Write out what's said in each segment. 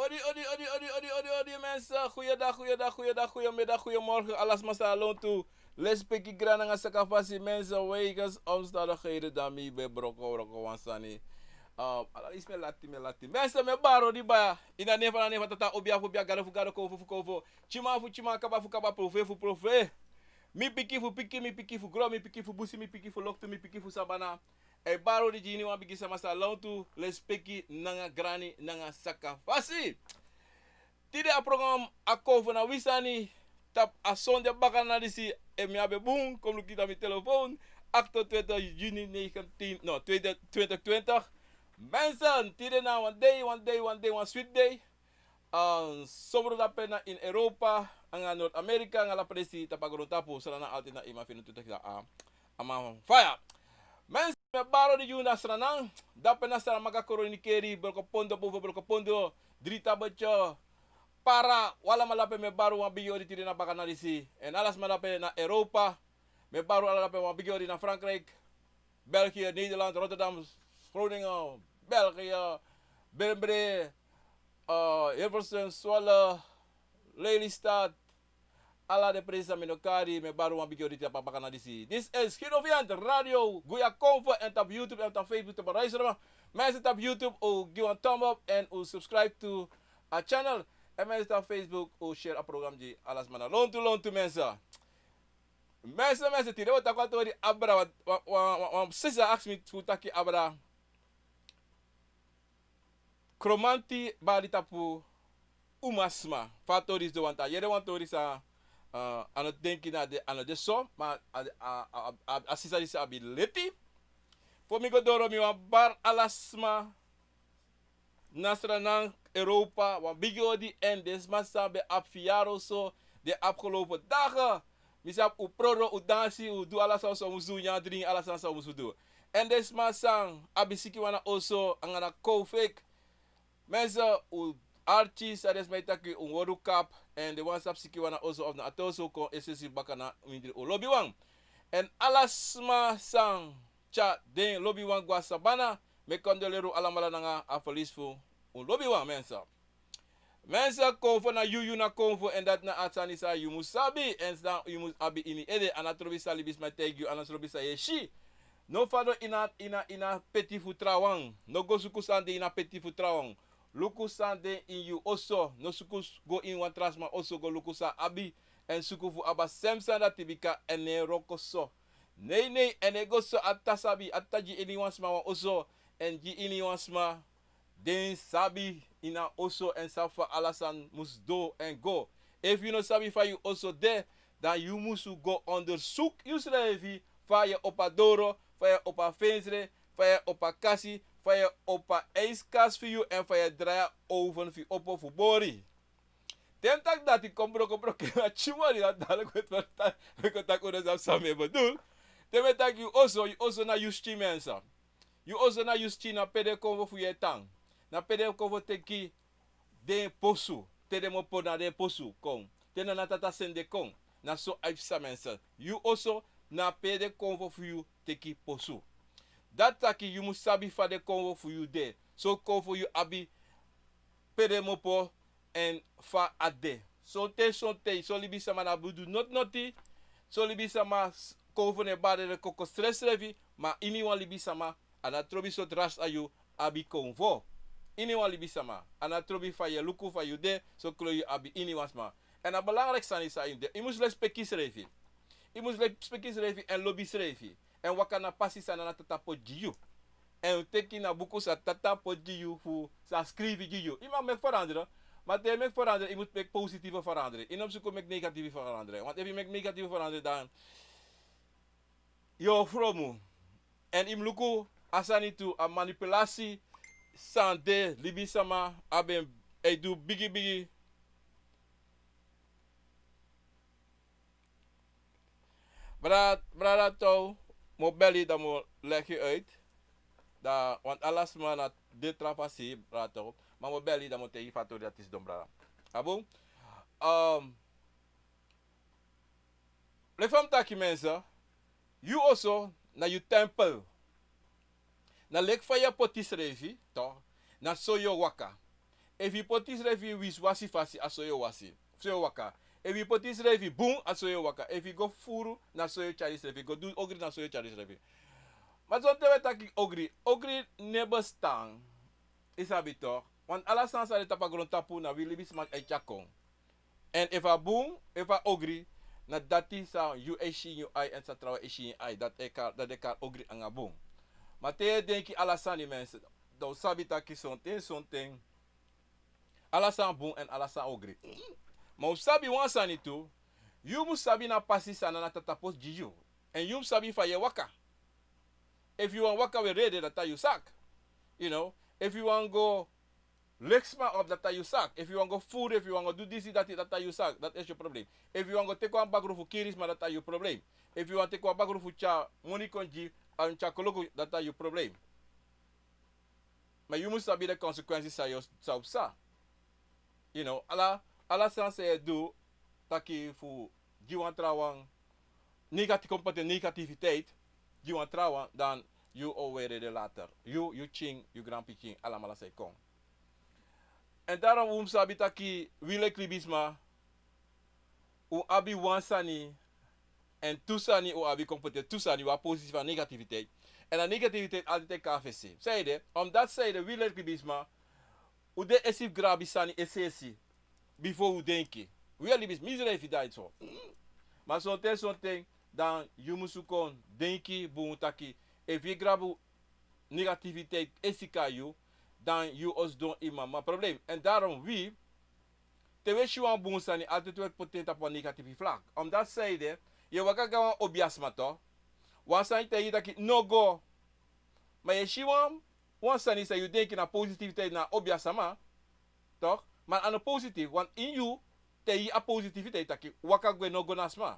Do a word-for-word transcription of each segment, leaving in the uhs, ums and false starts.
Odi, odi, odi, odi, odi, odi, odi, mensen. Goeiedag, goeiedag, goeiedag, goeiemiddag, goeiemorgen. Alas masala lontu. Lespeki grani nanga sakafasi, mensen. Wegens omstandigheden dan mi ben broko, broko wan sani. Um, ala isi mi e lati, mi e lati. Mensen, mi e bari odi baya. Ini a nen fu, a nen fu Tata, obia fu obia, gado fu gado, konfo fu konfo. Tyiman fu tyiman, kaba fu kaba, profeti fu profeti. Mi pikin fu pikin, mi pikin fu gron, mi pikin fu busi, mi pikin fu loktu, mi pikin fu sabana. E bari odi gi ini wan bigi sama sa lontu, lespeki nanga grani nanga sakafasi. Tide a program a kon fu na wi sani tapu a sonde bakana disi, efu mi abi bun, kon luku na mi telefon, achtentwintig juni negentien, no, tweede, twintig twintig. Mensen, tide na wan dei, wan dei, wan dei, wan sweet dei. Um, sobro dape na ini Europa, anga Noord-Amerika, anga ala presi tapu a grontapu, Sranan altijd na wan fu a twenty-two a, a man faya. Mensen, mi e bari odi gi unu na Sranan, dape na Saramaka, Koronikeri, Brokopondo, boven Brokopondo, Drietabetje, Para, un alamala dape mi e bari wan bigi odi tide na bakana disi. Èn ala sma dape na Europa, mi e bari un ala dape wan bigi odi na Frankrijk, België, Nederland, Rotterdam, Groningen, België, Breda, eh, Hilversum, Zwolle, Lelystad, ala den presi san mi no kari, mi e bari wan bigi odi tapu a bakana disi. This is Skin of Yant Radio, Guya Konfo, èn tapu YouTube, èn tapu Facebook, tapu Rijsrema. Mensen, tapu YouTube, un gi wan thumb up, èn un subscribe to a channel. Èn mensen, tapu Facebook, un share a program gi ala sma na lontu, lontu, mensen. Mensen, mensen, tide wi o taki wan tori abra, wan, wan, wan, wan sisa aksi mi fu taki abra. Kromanti bari tapu umasma. Fa a tori disi de, want a yere wan tori san, eh, a no denki na de, a no de so, ma a, a, a, a, a sisa disi abi leti. Fu mi go doro, mi wani bari ala sma na Sranan, Europa, wan bigi odi, èn den sma san ben abi fiyari oso den afgelopen dagen. Mi sabi un prodo, un dansi, un du ala san un musu du, nyan, dringi, ala san san un musu du. Èn den sma san abi sikiwan na oso, anga na covid. Mensen, un arki san den sma e taki, un hori un kap, èn den wan san abi sikiwan na oso of na a te oso kon esesi baka na mindri un lobiwan. Èn ala sma san tyari den lobiwan go na sabana, mi e kondoleri un alamala nanga a verlies fu un lobiwan, mensen. Mensen, konfo na yu, yu na konfo, èn dati na a sani san yu mus sabi, èn san yu mus abi ini ede. A no trobi san libisma e taigi yu, a no trobi san yu e si. No fadon ini a, ini a, ini a peti fu trawan. No go suku san de ini a peti fu trawan. Luku san de ini yu oso. No suku s-, go ini wan tra sma oso go luku san a abi. Èn suku fu abi a sem sani dati, bika a no e wroko so. Nei, nei, a no e go so. A Tata sabi, a Tata gi iniwan sma wan oso, èn gi iniwan sma den sabi ini a oso èn sabi fa ala sani mus doro èn go. Efu yu no sabi fa yu oso de, dan yu musu go ondersuku yusrefi, fa yu e opo a doro, fa yu e opo a fensre, fa yu e opo a kasi, fa yu e opo a iskasi fu yu èn fa yu e drai a oven fu yu opo fu bori. Te mi taki dati, kon broko broko na tyiman, dan dati kon taki un no sabi san mi e bedoel. Te mi e taki yu oso, yu oso na yu skin, mensen. Yu oso na yu skin, na pe den konfo fu yu e tan. Na pe den konfo teki den posu. Te den mopo na den posu kon. Te na na Tata seni den kon. Na so a e psa, mensen. Yu oso na pe den konfo fu yu teki posu. Dati taki yu mus sabi fa den konfo fu yu de. Son konfo yu abi, pe den mopo, èn fa a de. Sonten, sonten, son libisma no abi fu du noti noti. Son libisma s-, konfo no e bari den koko srefsrefi, ma iniwan libisma, a no trobi sortu rasi yu abi konfo. Iniwan libisma, a no trobi fa yu e luku, fa yu de, son kleur yu abi, iniwan sma. Èn a belangrijk sani san yu de, yu mus lespeki yusrefi. Yu mus lespeki yusrefi èn lobi yusrefi. Èn waka na pasi san na Tata poti gi yu. Èn teki na buku san Tata poti gi yu, fu san a skrifi gi yu. Yu mag meki veranderen, ma te yu e meki veranderen, yu mus meki positieve verandering. Yu no mus suku meki negatieve verandering. Want efu yu meki negatieve verandering, dan yu o fromu. Èn yu mus luku a sani tu, a manipulasi san de, libisma abi en, e du bigi bigi. Brada, brada Tow, mi o bel yu, dan mi o leg yu uit. Dan, want ala sma na de tra fasi, brada Tow. Ma mi o bel yu, dan mi o taigi yu fa a tori dati sidon, brada. A bun? Ehm, leki fa mi taki, mensen, yu oso na yu tempel. Na leki fa yu e poti yusrefi, toch, na so yu o waka. Efu yu poti yusrefi wisiwasi fasi, a so yu o wasi, so yu o waka. Efu yu poti yusrefi bun, a so yu o waka. Efu yu go fufuru, na so yu o tyari yusrefi. Go du ogri, na so yu o tyari yusrefi. Ma sonten wi e taki ogri. Ogri no e bestaan. Yu sabi toch. Want ala sani san de tapu a grontapu na wi libisma e tyari kon. Èn efu a bun, efu a ogri, na dati san yu e si ini yu ai èn san trawan e si ini yu ai. Dati e kari, dati den e kari ogri anga bun. Ma te yu e denki ala sani, mensen, dan un sabi taki sonten, sonten ala sani bun èn ala sani ogri. Ma un sabi wan sani tu, yu mus sabi na pasi san na Tata poti gi yu. Èn yu mus sabi fa yu e waka. Efu yu wani waka werede, dati a yu saki. You know, efu yu wani go leki sma, of dati a yu saki. Efu yu wani go fufuru, efu yu wani go du disi, dati, dati a yu saki. Dati a yu problem. Efu yu wani go teki wan bakru fu kiri sma, dati a yu problem. Efu yu wani teki wan bakru fu tyari moni kon gi, a tyari koloku, dati a yu problem. Ma yu mus sabi den konsekwensi san yu o, san o psa. You know, ala, ala sani san yu e du, taki fu gi wan trawan negati-, kon poti negativiteit gi wan trawan, dan yu o werede later. Yu, yu pikin, yu granpikin, alamala san e kon. Èn daarom un mus sabi taki wi leki libisma, un abi wan sani, èn tu sani un abi, kon poti tu sani, wan positif, wan negativiteit. Èn a negativiteit altijd e kon na fesi. Sanede, omdat sanede, wi leki libisma, un de esi grabi sani esi esi. Bifo un denki. Wi e libi, mi srefi de so. Ma sonten, sonten, dan yu mus kon denki bun taki, efu yu grabi negativiteit esi kon na yu, dan yu o sidon ini mama problem. Èn daarom wi, te wi e si wan bun sani, altijd wi e poti en tapu wan negatieve vlak. Omdat sanede, yu e waka go na wan obiasma toch. Wan sani taigi yu taki no go. Ma yu e si wan, wan sani san yu denki na positiviteit na obiasma, toch? Ma a no positif, want ini yu, te yu a positiviteit taki waka gwe, no go na sma.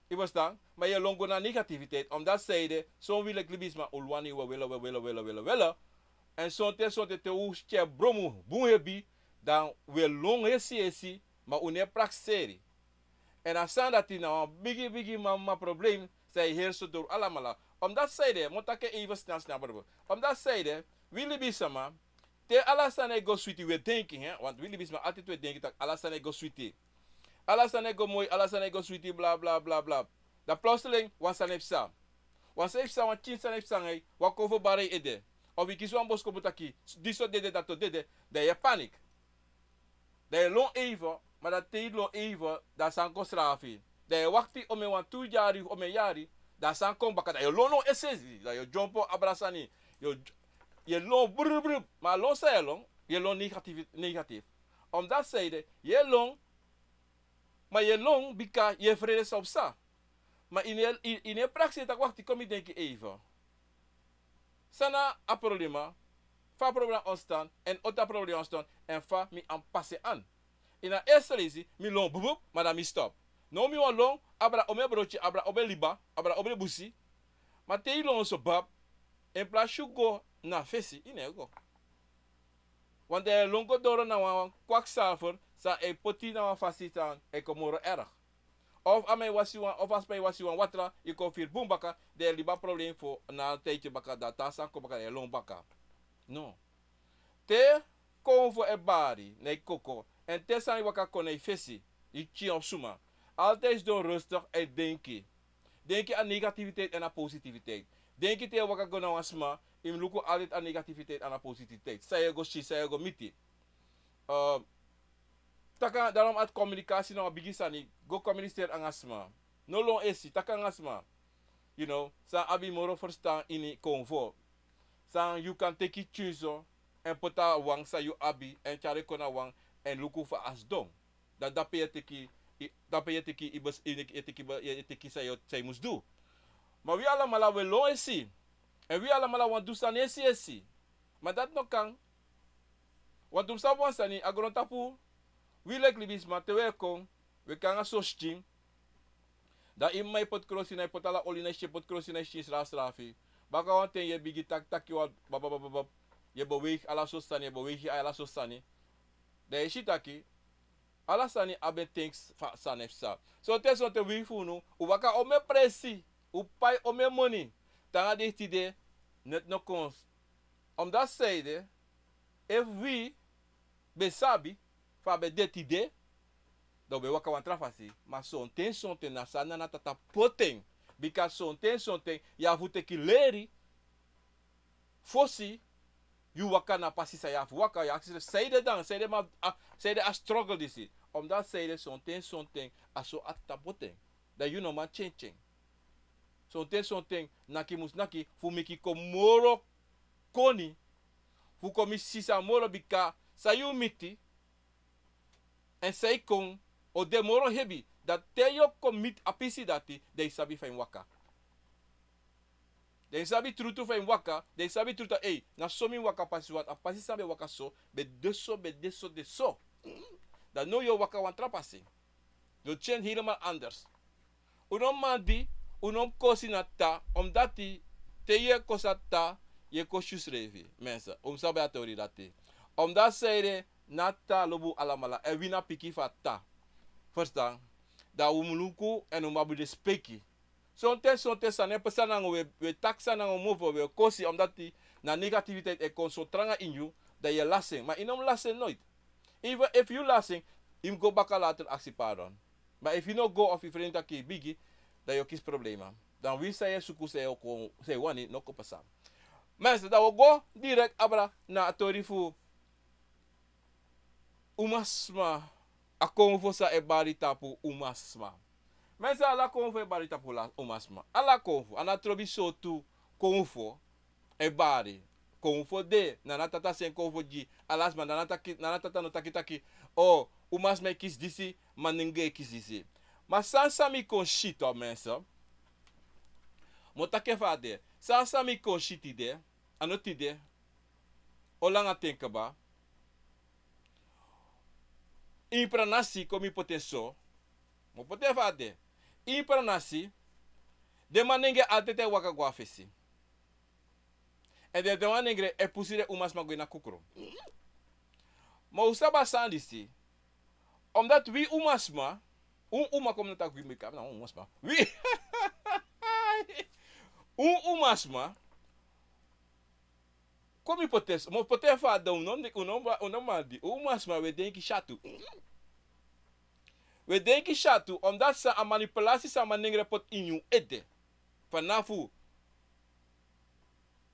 Yu e ferstan? Ma yu e lon go na negativiteit, omdat sanede, son wi leki libisma un wani, wi e wele, wi e wele, wi e wele, wi e wele. Èn sonten, sonten te un tyari bron bun hebi, dan wi e lon esi esi, ma un no e prakseri. Èn a sani dati na wan bigi, bigi mama problem san e heri so doro alamala. Omdat sanede, mi o taki en even snel, snel, broeder. Omdat sanede, wi libisma, te ala sani e go switi, wi e denki, hè? Want wi libisma altijd wi e denki taki ala sani e go switi. Ala sani e go moi, ala sani e go switi, bla, bla, bla, bla. Dan plotseling, wan sani e psa. Wan sani e psa, wan pikin sani e psa anga yu, wan konfo bari yu ede. Of yu kisi wan boskopu taki, disi o dede, dati o dede, dan yu e panik. Dan yu e lon even, ma dan te yu lon even, dan a sani kon srafi. Dan yu e wakti omeni wan tu yari, omeni yari, dan a sani kon baka, dan yu o lon, lon esi esi, dan yu o dyompo abra sani, yu o, yu e lon brr, brr, ma a lon san yu e lon, yu e lon negatief, negatief. Omdat sanede, yu e lon, ma yu e lon bika yu e frede san o psa. Ma yu no e, yu, yu no e prakseri taki wakti, kon mi denki even. San na a problema, fa a problema ontstaan, èn odi a problema ontstaan, èn fa mi e pasa en. Ini a eerste leisi, mi lon bubup, ma dan mi stop. Now mi wani lon, abra omeni broti, abra omeni liba, abra omeni busi. Ma te yu lon so bab, in plaats yu go na fesi, yu no e go. Want dan yu e lon go doro na wan kwakzalver, san e poti yu na wan fasi san e kon moro erg. Of a man e wasi wan, of a sma e wasi wan watra, yu kon firi bun baka, dan yu e libi a problem fu na a tijdje baka, dan te a sani kon baka, dan yu e lon baka. No. Te konfo e bari na yu koko, èn te sani waka kon na yu fesi, yu pikin of suma, altijd sidon rustig èn denki. Denki a negativiteit èn a positiviteit. Denki te yu waka go na wan sma, yu mus luku altijd a negativiteit èn a positiviteit. San yu e go si, san yu e go miti. Eh, Taki, daarom a communicatie na wan bigi sani, go communiceren anga sma. No lon esi, taki anga sma. You know, san abi moro verstaan ini konfo. San yu kan teki tyunso, èn poti a wan san yu abi, èn tyari kon na wan, èn luku fa a sidon. Dan dape yu e teki, i-, dape yu e teki, i bes-, yu e teki, yu e teki san yu, san yu mus du. Ma wi alamala wi e lon esi. Èn wi alamala wani du sani esi esi. Ma dati no kan. Want un sabi wan sani, a grontapu, wi leki libisma te wi e kon, wi e kon anga soso skin. Dan yu mama e poti krosi na yu, poti ala oli na yu skin, poti krosi na yu skin srafi srafi. Baka wan ten yu e bigin taki taki wan bab bab bab bab. Yu e beweigi ala soso sani, yu e beweigi ala soso sani. Dan yu e si taki, ala sani abi en ten san e psa. Sonten sonten wi fu unu, un waka omeni presi, un pai omeni moni. Te anga dei tide, neti no kon. Omdat sanede, efu wi, ben sabi fa a ben de tide, dan un ben waka wan tra fasi. Ma sonten sonten na san Nana Tata poti en. Bika sonten sonten yu abi fu teki leri fosi yu waka na a pasi san yu abi fu waka. Yu aksi srefi, sanede dan, sanede ma, a, sanede a struggle disi? Omdat sanede sonten sonten a so a Tata poti en. Dan yu no man change en. Sonten sonten naki mus naki fu meki kon moro koni, fu kon miti sisa moro, bika san yu miti èn san e kon o de moro hebi. Dan te yu o kon miti a pisi dati, dan yu sabi fa yu mus waka. Dan yu sabi trutu fa yu mus waka, dan yu sabi trutu, ei, na so mi waka pasi, want a pasi san mi ben waka so, ben de so, ben de so, de so. Dan now yu o waka wan tra pasi. Yu o change helemaal anders. Un no man di, un no mus kosi na Tata, omdat te yu e kosi na Tata, yu e kosi yusrefi. Mensen, un mus sabi a tori dati. Omdat sanede na Tata lobi un alamala, èn wi na pikin fu a Tata. Verstaan? Dan un mus luku èn un mus abi den speki. Sonten, sonten sani e pasa nanga un, wi e, wi e taki sani nanga un mofo, wi e kosi, omdat na negativiteit e kon so tranga ini yu, dan yu e lasi en. Ma yu no mus lasi en noiti. Even efu yu lasi en, yu mus go baka later aksi pardon. Ma efu yu no go of yu frenti taki yu bigi, dan yu o kisi problema. Dan wi san yu e suku, san yu o kon, san yu wani, no kon pasa. Mensen, dan wi o go direct abra na a tori fu umasma, a konfo san e bari tapu umasma. Mensen, ala konfo e bari tapu la, umasma. Ala konfo, a no trobi sortu konfo e bari. Konfo de, Nana Tata seni konfo gi ala sma, Nana taki, Nana Tata no taki taki, o, umasma e kisi disi, manengre e kisi disi. Ma san san mi kon si tu, mensen. Mi o taki en fa a de. San san mi kon si tide, a no tide, o langa ten kaba. Ini pranasi, kon mi poti en so. Mi o poti en fa a de. Ini pranasi, den manengre altèit e waka go na fesi. Èn den, den manengre e pusu den umasma go ini a kukru. Ma un sabi a sani disi. Omdat wi umasma, un uma, kon mi no taki wi, mi kan na un umasma. Wi, un umasma, kon mi poti en so, mi o poti en fa a de, un no, un no, un no man di, un umasma, wi e denki syatu. Wi e denki syatu, omdat san a manipulasi san manengre poti ini un ede. Fanafu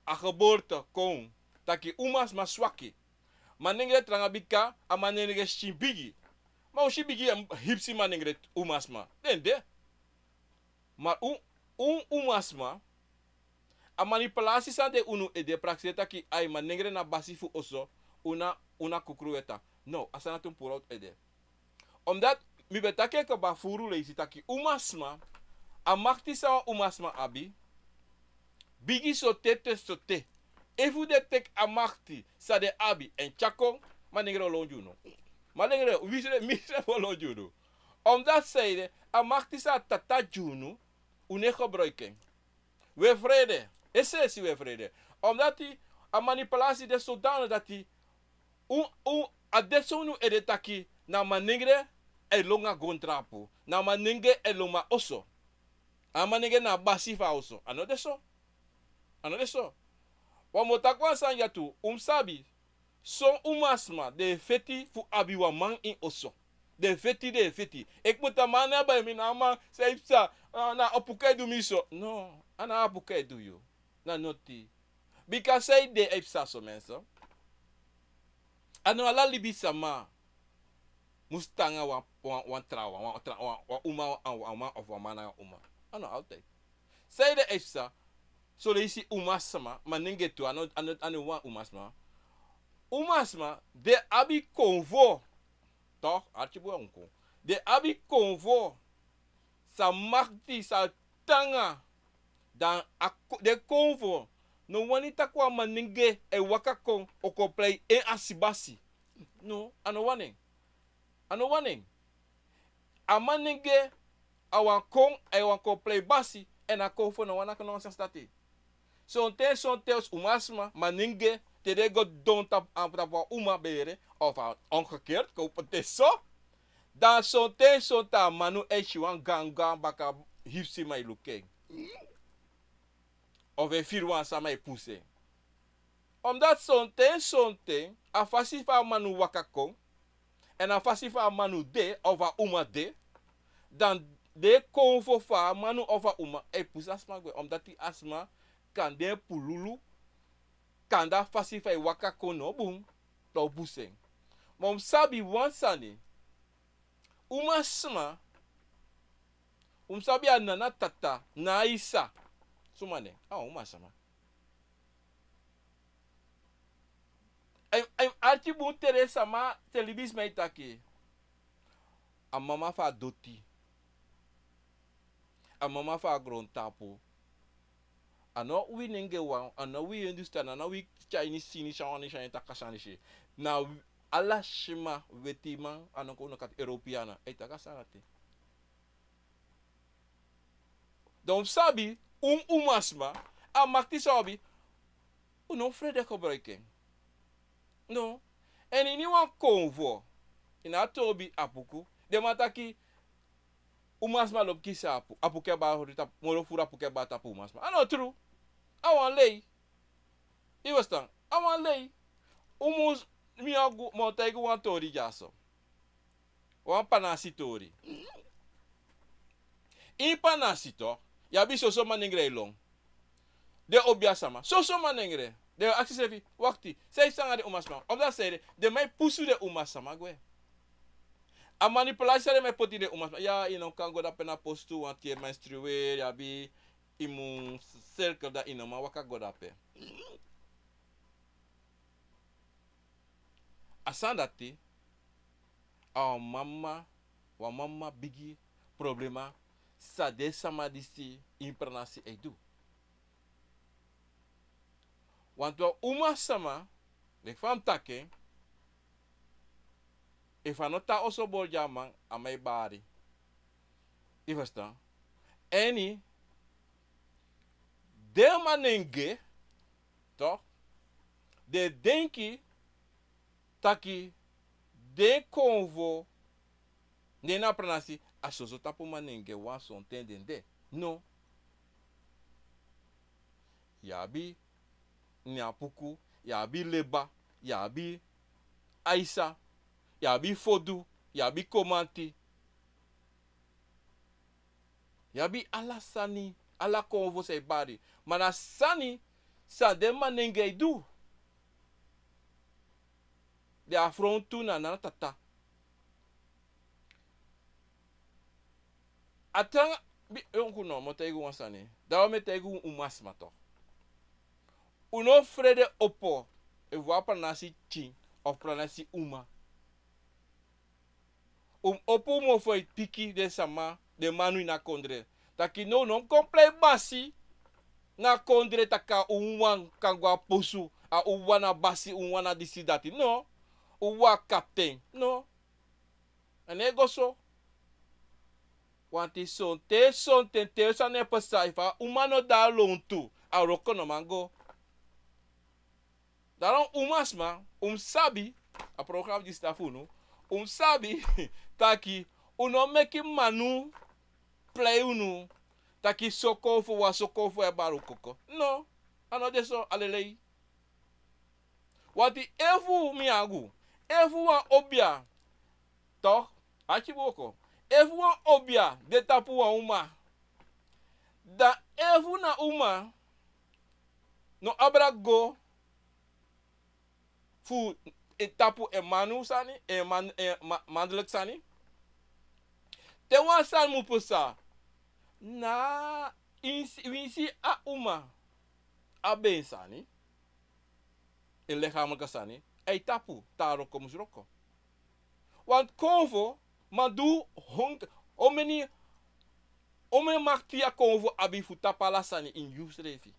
a geboorte kon taki umasma swaki. Manengre tranga bika a manengre skin bigi. Ma un si bigi, en hipsi manengre umasma. Den de. Ma un, un umasma, a manipulasi san de unu ede, prakseri taki ai, manengre na basi fu oso, un na, un na kukru weta. No, a sani dati un puru owtu ede. Omdat mi ben taki en kaba furu leisi taki umasma, a makti san wan umasma abi, bigi sote te sote. Efu den teki a makti san den abi èn tyari kon, manengre o lon gi unu. Manengre, wi srefi, mi srefi o lon gi unu. Omdat sanede, a makti san a Tata gi unu, un no e gebruiki en. Wi e frede. Es'esi wi e frede. Omdat a manipulasi de zodanig dati un, un, a de so ini un ede taki na manengre e lon a grontapu. Na manengre e lon a oso. A manengre na a basi fu a oso. A no de so. A no de so. Wan mi o taki wan sani ya tu, un mus sabi. Son umasma, den e feti fu abi wan man ini oso. Den e feti, den e feti. Efu mi tapu a man, na bai mi na a man, san e psa, ah, na apuku e du mi so. No, a no apuku e du yu. Na noti. Bika sanede e psa so, mensen. A no ala libisma mus tan nanga wan, wan, wan trawan, wan tra-, wan, wan uma, wan, wan man of wan man nanga uma. A no altijd. Sanede e psa, son leisi umasma, manengre tu, a no, a no, a no wan umasma. Umasma, den abi konfo. Toch, arki bun, un kon. Den abi konfo. San makti, san tranga. Dan a ko-, den konfo no wani taki wan manengre e waka kon, o kon prei en a si basi. No, a no wani en. A no wani en. A manengre a wani kon, a wani kon prei basi, èn a konfo no wani a nonsens dati. Sonten, sonten, umasma, manengre, te den go didon tapu, a, tapu wan uma bere, of a omgekeerd, kon poti en so. Dan sonten, sonten a man no e si wan gangan baka, hipsi man e luku en. Of e firi wan sama e pusu en. Omdat sonten, sonten, a fasi fa a manu waka kon, èn a fasi fa a manu de, of a uma de, dan den konfo fa a manu of a uma e pusu a sma gwe. Omdat a sma kande pululu, kande a fasi fa a e waka kon no bun, dan un pusu en. Ma un mus sabi wan sani, umasma, un mus sabi a nana, tata, na a sisa. Suma nen? A wan umasma. A yu, a yu arki bun te den sama, te libisma e taki. A mama fu a doti. A mama fu a grontapu. A no wi nenge wan, a no wi Hindustan, a no wi Chinese, Sinisi, a wan nation e taki a sani disi. Na wi, ala sma, wetiman, a no kon, no kati Europeana, e taki a sani dati. Dan un sabi, un umasma, a makti san un abi, un no frede gebruik en. No. Èn ini wan konfo, ini a tobi Apuku, den man taki, umasma lobi kisi Apu, Apuku e bari hori tapu, moro furu Apuku e bari tapu umasma. A no tru. A wan lei. Yu e ferstan? A wan lei. Un mus, mi o go, mi o taigi wan tori dyaso. Wan Panasi tori. Ini Panasi tok, yu abi soso manengre e lon. Den obiasma. Soso manengre. Den aksi srefi, wakti. San e psa nanga den umasma? Omdat san ede, den man e pusu den umasma gwe. A manipulasi san den man e poti den umasma. Ya, yu no kan go dape na postu, want yu e menstrueer, yu abi, yu mus cirkel, dan yu no man waka go dape. A sani dati, a wan mama, wan mama bigi problema san den sama disi ini Panasi e du. Want wan umasma, leki fa mi taki en, efu a no tan oso bori gi a man, a man e bari. Yu e ferstan? Èn den manengre, tok, den e denki taki den konfo, den na Panasi, a soso tapu manengre wan sonten den de. No. Yu abi Nyapuku, yu abi Leba, yu abi Aisa, yu abi Fodu, yu abi Komanti. Yu abi ala sani, ala konfo san e bari. Ma na sani san den manengre e du. Den afrontu na nana, tata. A tranga, bi, unku no, mi o taigi un wan sani. Dati mi e taigi un umasma tok. Un no frede opo, efu wan Panasi pikin, of Panasi uma. Un mus opo un mofo e piki den sama, den manu ini a kondre. Taki no, un no mus kon prei basi na kondre taki a un wan kan go a posu, a un wan na basi, un wan na disi dati. No, un wan kapten. No. A no e go so. Want sonten, sonten, te san e pasa, efu a uma no de a lontu, a wroko no man go. Daarom umasma, un mus sabi, a program disi na fu unu, un mus sabi taki un no meki manu prei unu, taki so konfo, wan so konfo e bari un koko. No, a no de so, a lei lei. Want efu mi angu, efu wan obia, tok, arki bun, efu wan obia de tapu wan uma, dan efu na uma no abra go fu en tapu en manu sani, en man, en ma-, mannelijk sani. Te wan sani mu pasa, na winsi, winsi a uma abi en sani, en lichamelijke sani, a e tapu, te a wroko mus wroko. Want konfo, man du hon-, omeni, omeni makti a konfo abi fu tapu ala sani ini yusrefi.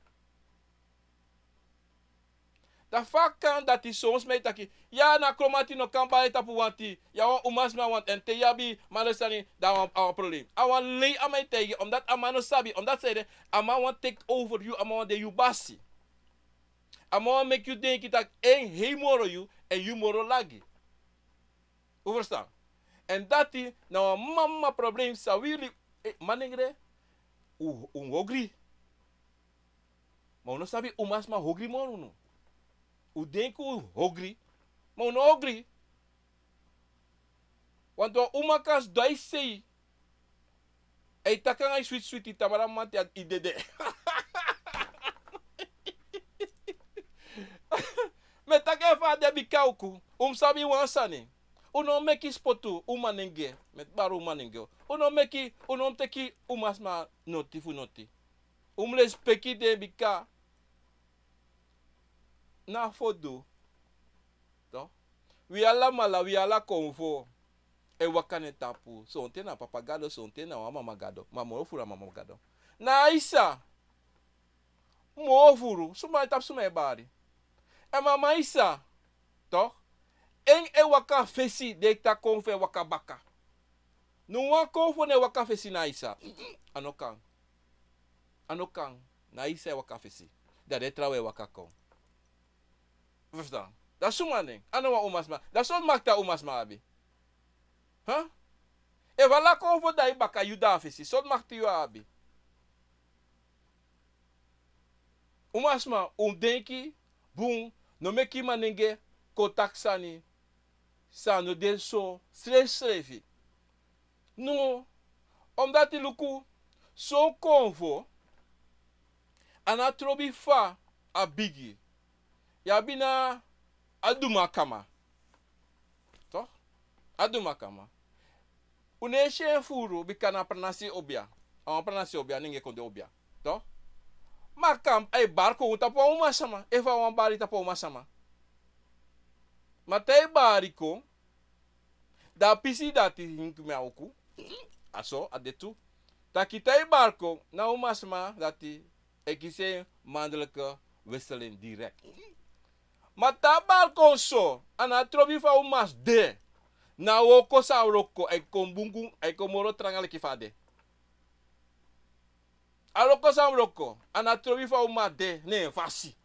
Dan fa kan dati son sma e taki, ya, na Kromanti no kan bari tapu wanti, ya, wan umasma wanti, èn te yu abi mannelijk sani, dan a wan, a wan problem. A wan lei a man e taigi, omdat a man no sabi, omdat san ede, a man wani take over yu, a man wani de yu basi. A man wani meki yu denki taki en hei moro yu, èn yu moro lagi. Un ferstan? Èn dati na wan mama problem san wi libi, eh, manengre, un, un hogri. Ma un no sabi umasma hogri moro unu. Un denki un ogri, ma un no ogri. Want wan uma kan sidon a yu sei, a e taki nanga yu switi switi, tamara mamanten yu dede. Mi e taki en fa a de bika un ku, un mus sabi wan sani. Un no meki spotu umanenge, mi e bari umanenge. Un no meki, un no mus teki umasma noti fu noti. Un mus lespeki den bika na fu du. Toch? Wi alamala, wi ala konfo e waka na en tapu. Sonten na papa gado, sonten na wan mama gado. Ma moro furu na mama gado. Na Aisa. Moro furu. Suma e tapu, suma e bari. En mama Aisa. Toch? En e waka fesi, den e taki konfo e waka baka. No wan konfo no e waka fesi na Aisa. A no kan. A no kan. Na Aisa e waka fesi. Dan den trawan e waka kon. Verstaan? Dan suma nen, a no wan umasma. Dan sortu makti a umasma abi? Huh? Efu ala konfo de a yu baka, yu de a fesi, sortu makti yu abi? Umasma, un denki bun, no meki manenge kon taki sani san no de so srefsrefi. No, omdat yu luku, son konfo, a no trobi fa a bigi. Yu abi na a dumakama. Toch? A dumakama. Un no e si en furu bika na pranasi obia. A wan pranasi obia, nenge kon de obia. Toch? Ma kan a e bari kon tapu a umasma, efu a wani bari tapu a umasma. Ma te a e bari kon, dan a pisi dati, hinki mi a uku. A so a de tu. Taki te a e bari kon na umasma dati, e kisi en mannelijke wisseling direct. Ma te a bari kon so, a no trobi fa umasma de. Na wroko san a wroko, a e kon bungu, a e kon moro tranga leki fa a de. A wroko san a wroko, a no trobi fa umasma de, na en fasi.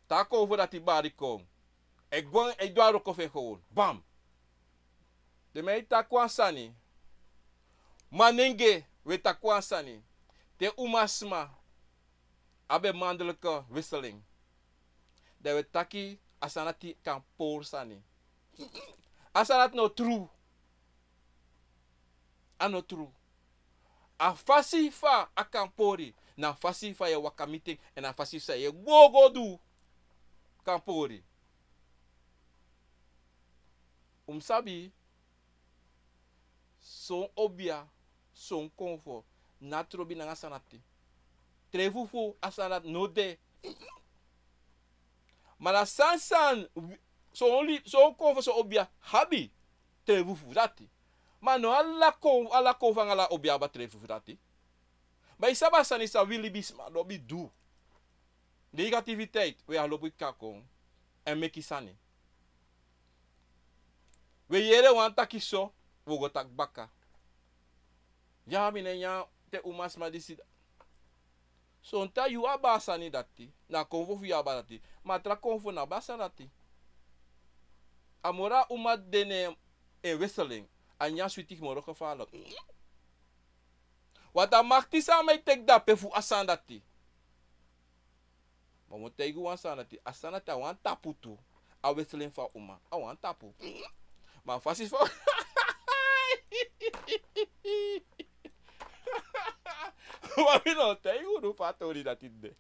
Te a konfo dati bari kon, a e gwe, a e du a wroko fu en gewoon. Bam! Dan mi e taki wan sani. Manenge, wi e taki wan sani. Te umasma abi en mannelijke wisseling, dan wi e taki a sani dati kan pori sani. A sani dati no tru. A no tru. A fasi fa a kan pori, na a fasi fa yu e waka miti en, èn a fasi fa yu e go go du kan pori. Un mus sabi, son obia, son konfo, no trobi nanga a sani dati. Treifufu a sani dati no de. Ma na san san, son li-, son konfo, son obia abi treifufu dati. Ma no ala kon-, ala konfo anga ala obia abi a treifufu dati. Ma yu sabi a sani san wi libisma lobi du. Negativiteit, wi e lobi kon, èn meki sani. Wi e yere wan taki so, wi o go taki baka. Ya, mi no e nyan te umasma disi. Sonten yu abi a sani dati, na konfo fu yu abi dati. Ma tra konfo no abi a sani dati. A moro a uma de na en wisseling, a nyan switi moro gevaarlijk. Want a makti san a man e teki dape fu a sani dati. Ma mi o taigi wan sani dati, a sani dati a wan tapu tu. A wisseling fu a uma, a wan tapu. Ma a fasi fa, ma mi no taigi unu fa a tori dati de.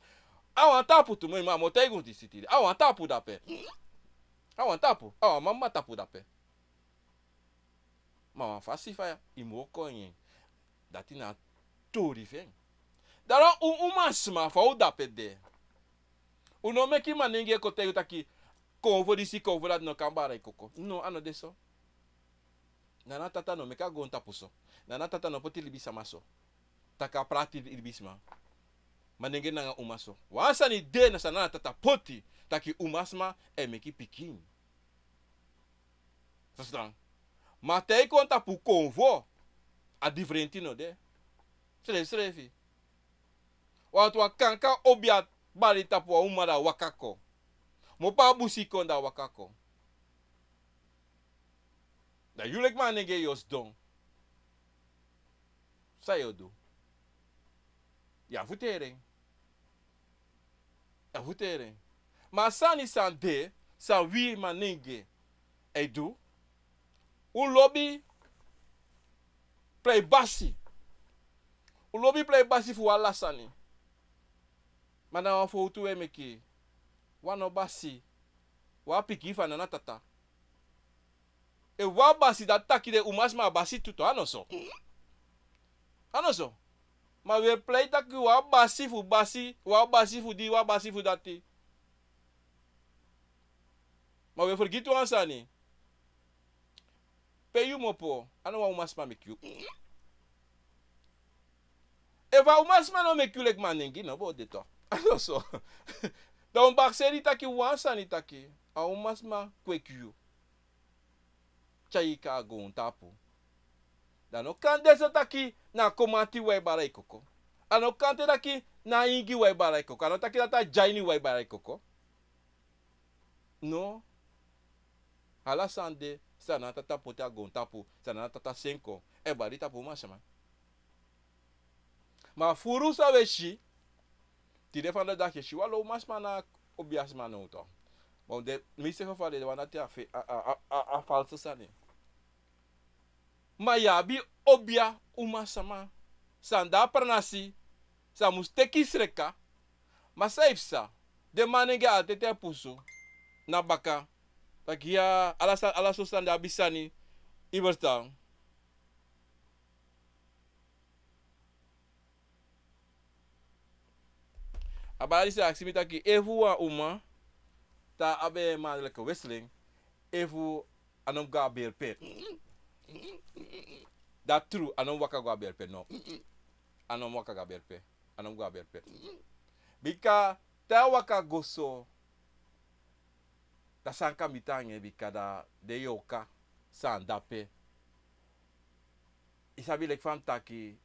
A wan tapu tu, mi, ma mi o taigi unu disi tide. A wan tapu dape. A wan tapu, a wan mama tapu dape. Ma wan fasi fa yu mu wroko nanga en. Dati na tori fu en. Daarom un umasma, fa un dape de, un no meki manenge kon taigi yu taki konfo disi, konfo dati no kan bari koko. No, a no de so. Nana tata no meki a goontapu so. Nana tata no poti libisma so. Taki a prati libisma. Manenge nanga uma so. Wan sani de, na san nana tata poti, taki umasma e meki pikin. Verstaan? Ma te yu kon tapu konfo, a diferenti no de. Srefsrefi. Want wan kankan obia bari tapu wan uma, dan a waka kon. Mopo a busi kon, dan a waka kon. Dan yu leki manenge yu o sidon. San yu o du? Yu abi fu teri en. Yu abi fu teri en. Ma a sani san de, san wi manenge e du, un lobi prei basi. Un lobi prei basi fu ala sani. Ma na wan fowtu un e meki. Wan no basi. Wan pikin fu a nana tata. Efu wan basi, dati taki den umasma a basi tu, a no so? A no so? Ma wi e prei taki wan basi fu basi, wan basi fu di, wan basi fu dati. Ma wi e fergiti wan sani. Pe yu mopo, a no wan umasma meki yu. Efu a umasma no meki yu, leki manenge no bo de tu. A no so? Dan un bakisei taki wan sani taki, a umasma kweki yu. Tyai yu kon a goontapu. Dan a no kan de so taki na a komanti wi e bari a koko. A no kan de taki na a ingi wi e bari a koko. A no taki dati a dyaini wi e bari a koko. No. Ala san de, san a nana tata poti a goontapu, san a nana tata seni kon, e bari tapu umasma. Ma furu san wi e si, tide fanowdu dati e si wan lo umasma na obiasma now tu. Ma den meeste geval de wan dati a fe-, a, a, a, a, a falsi sani. Ma yu abi obia umasma san de a pranasi, san musu teki sreka. Ma san e psa, den manenge alteti e pusu na baka. Taki ya, ala sa-, ala so sani de abi sani, yu ferstan. A bari sa aksi mi taki efu wan uma, te a abi manliki wisseling, efu a no mus go a berpe. Dati tru, a no mus waka go a berpe, no. A no mus waka go a berpe. A no mus go a berpe. Bika te a waka go so, da san kan mi tan, bika da den yorka san de ape. Yu sabi, leki fa mi taki,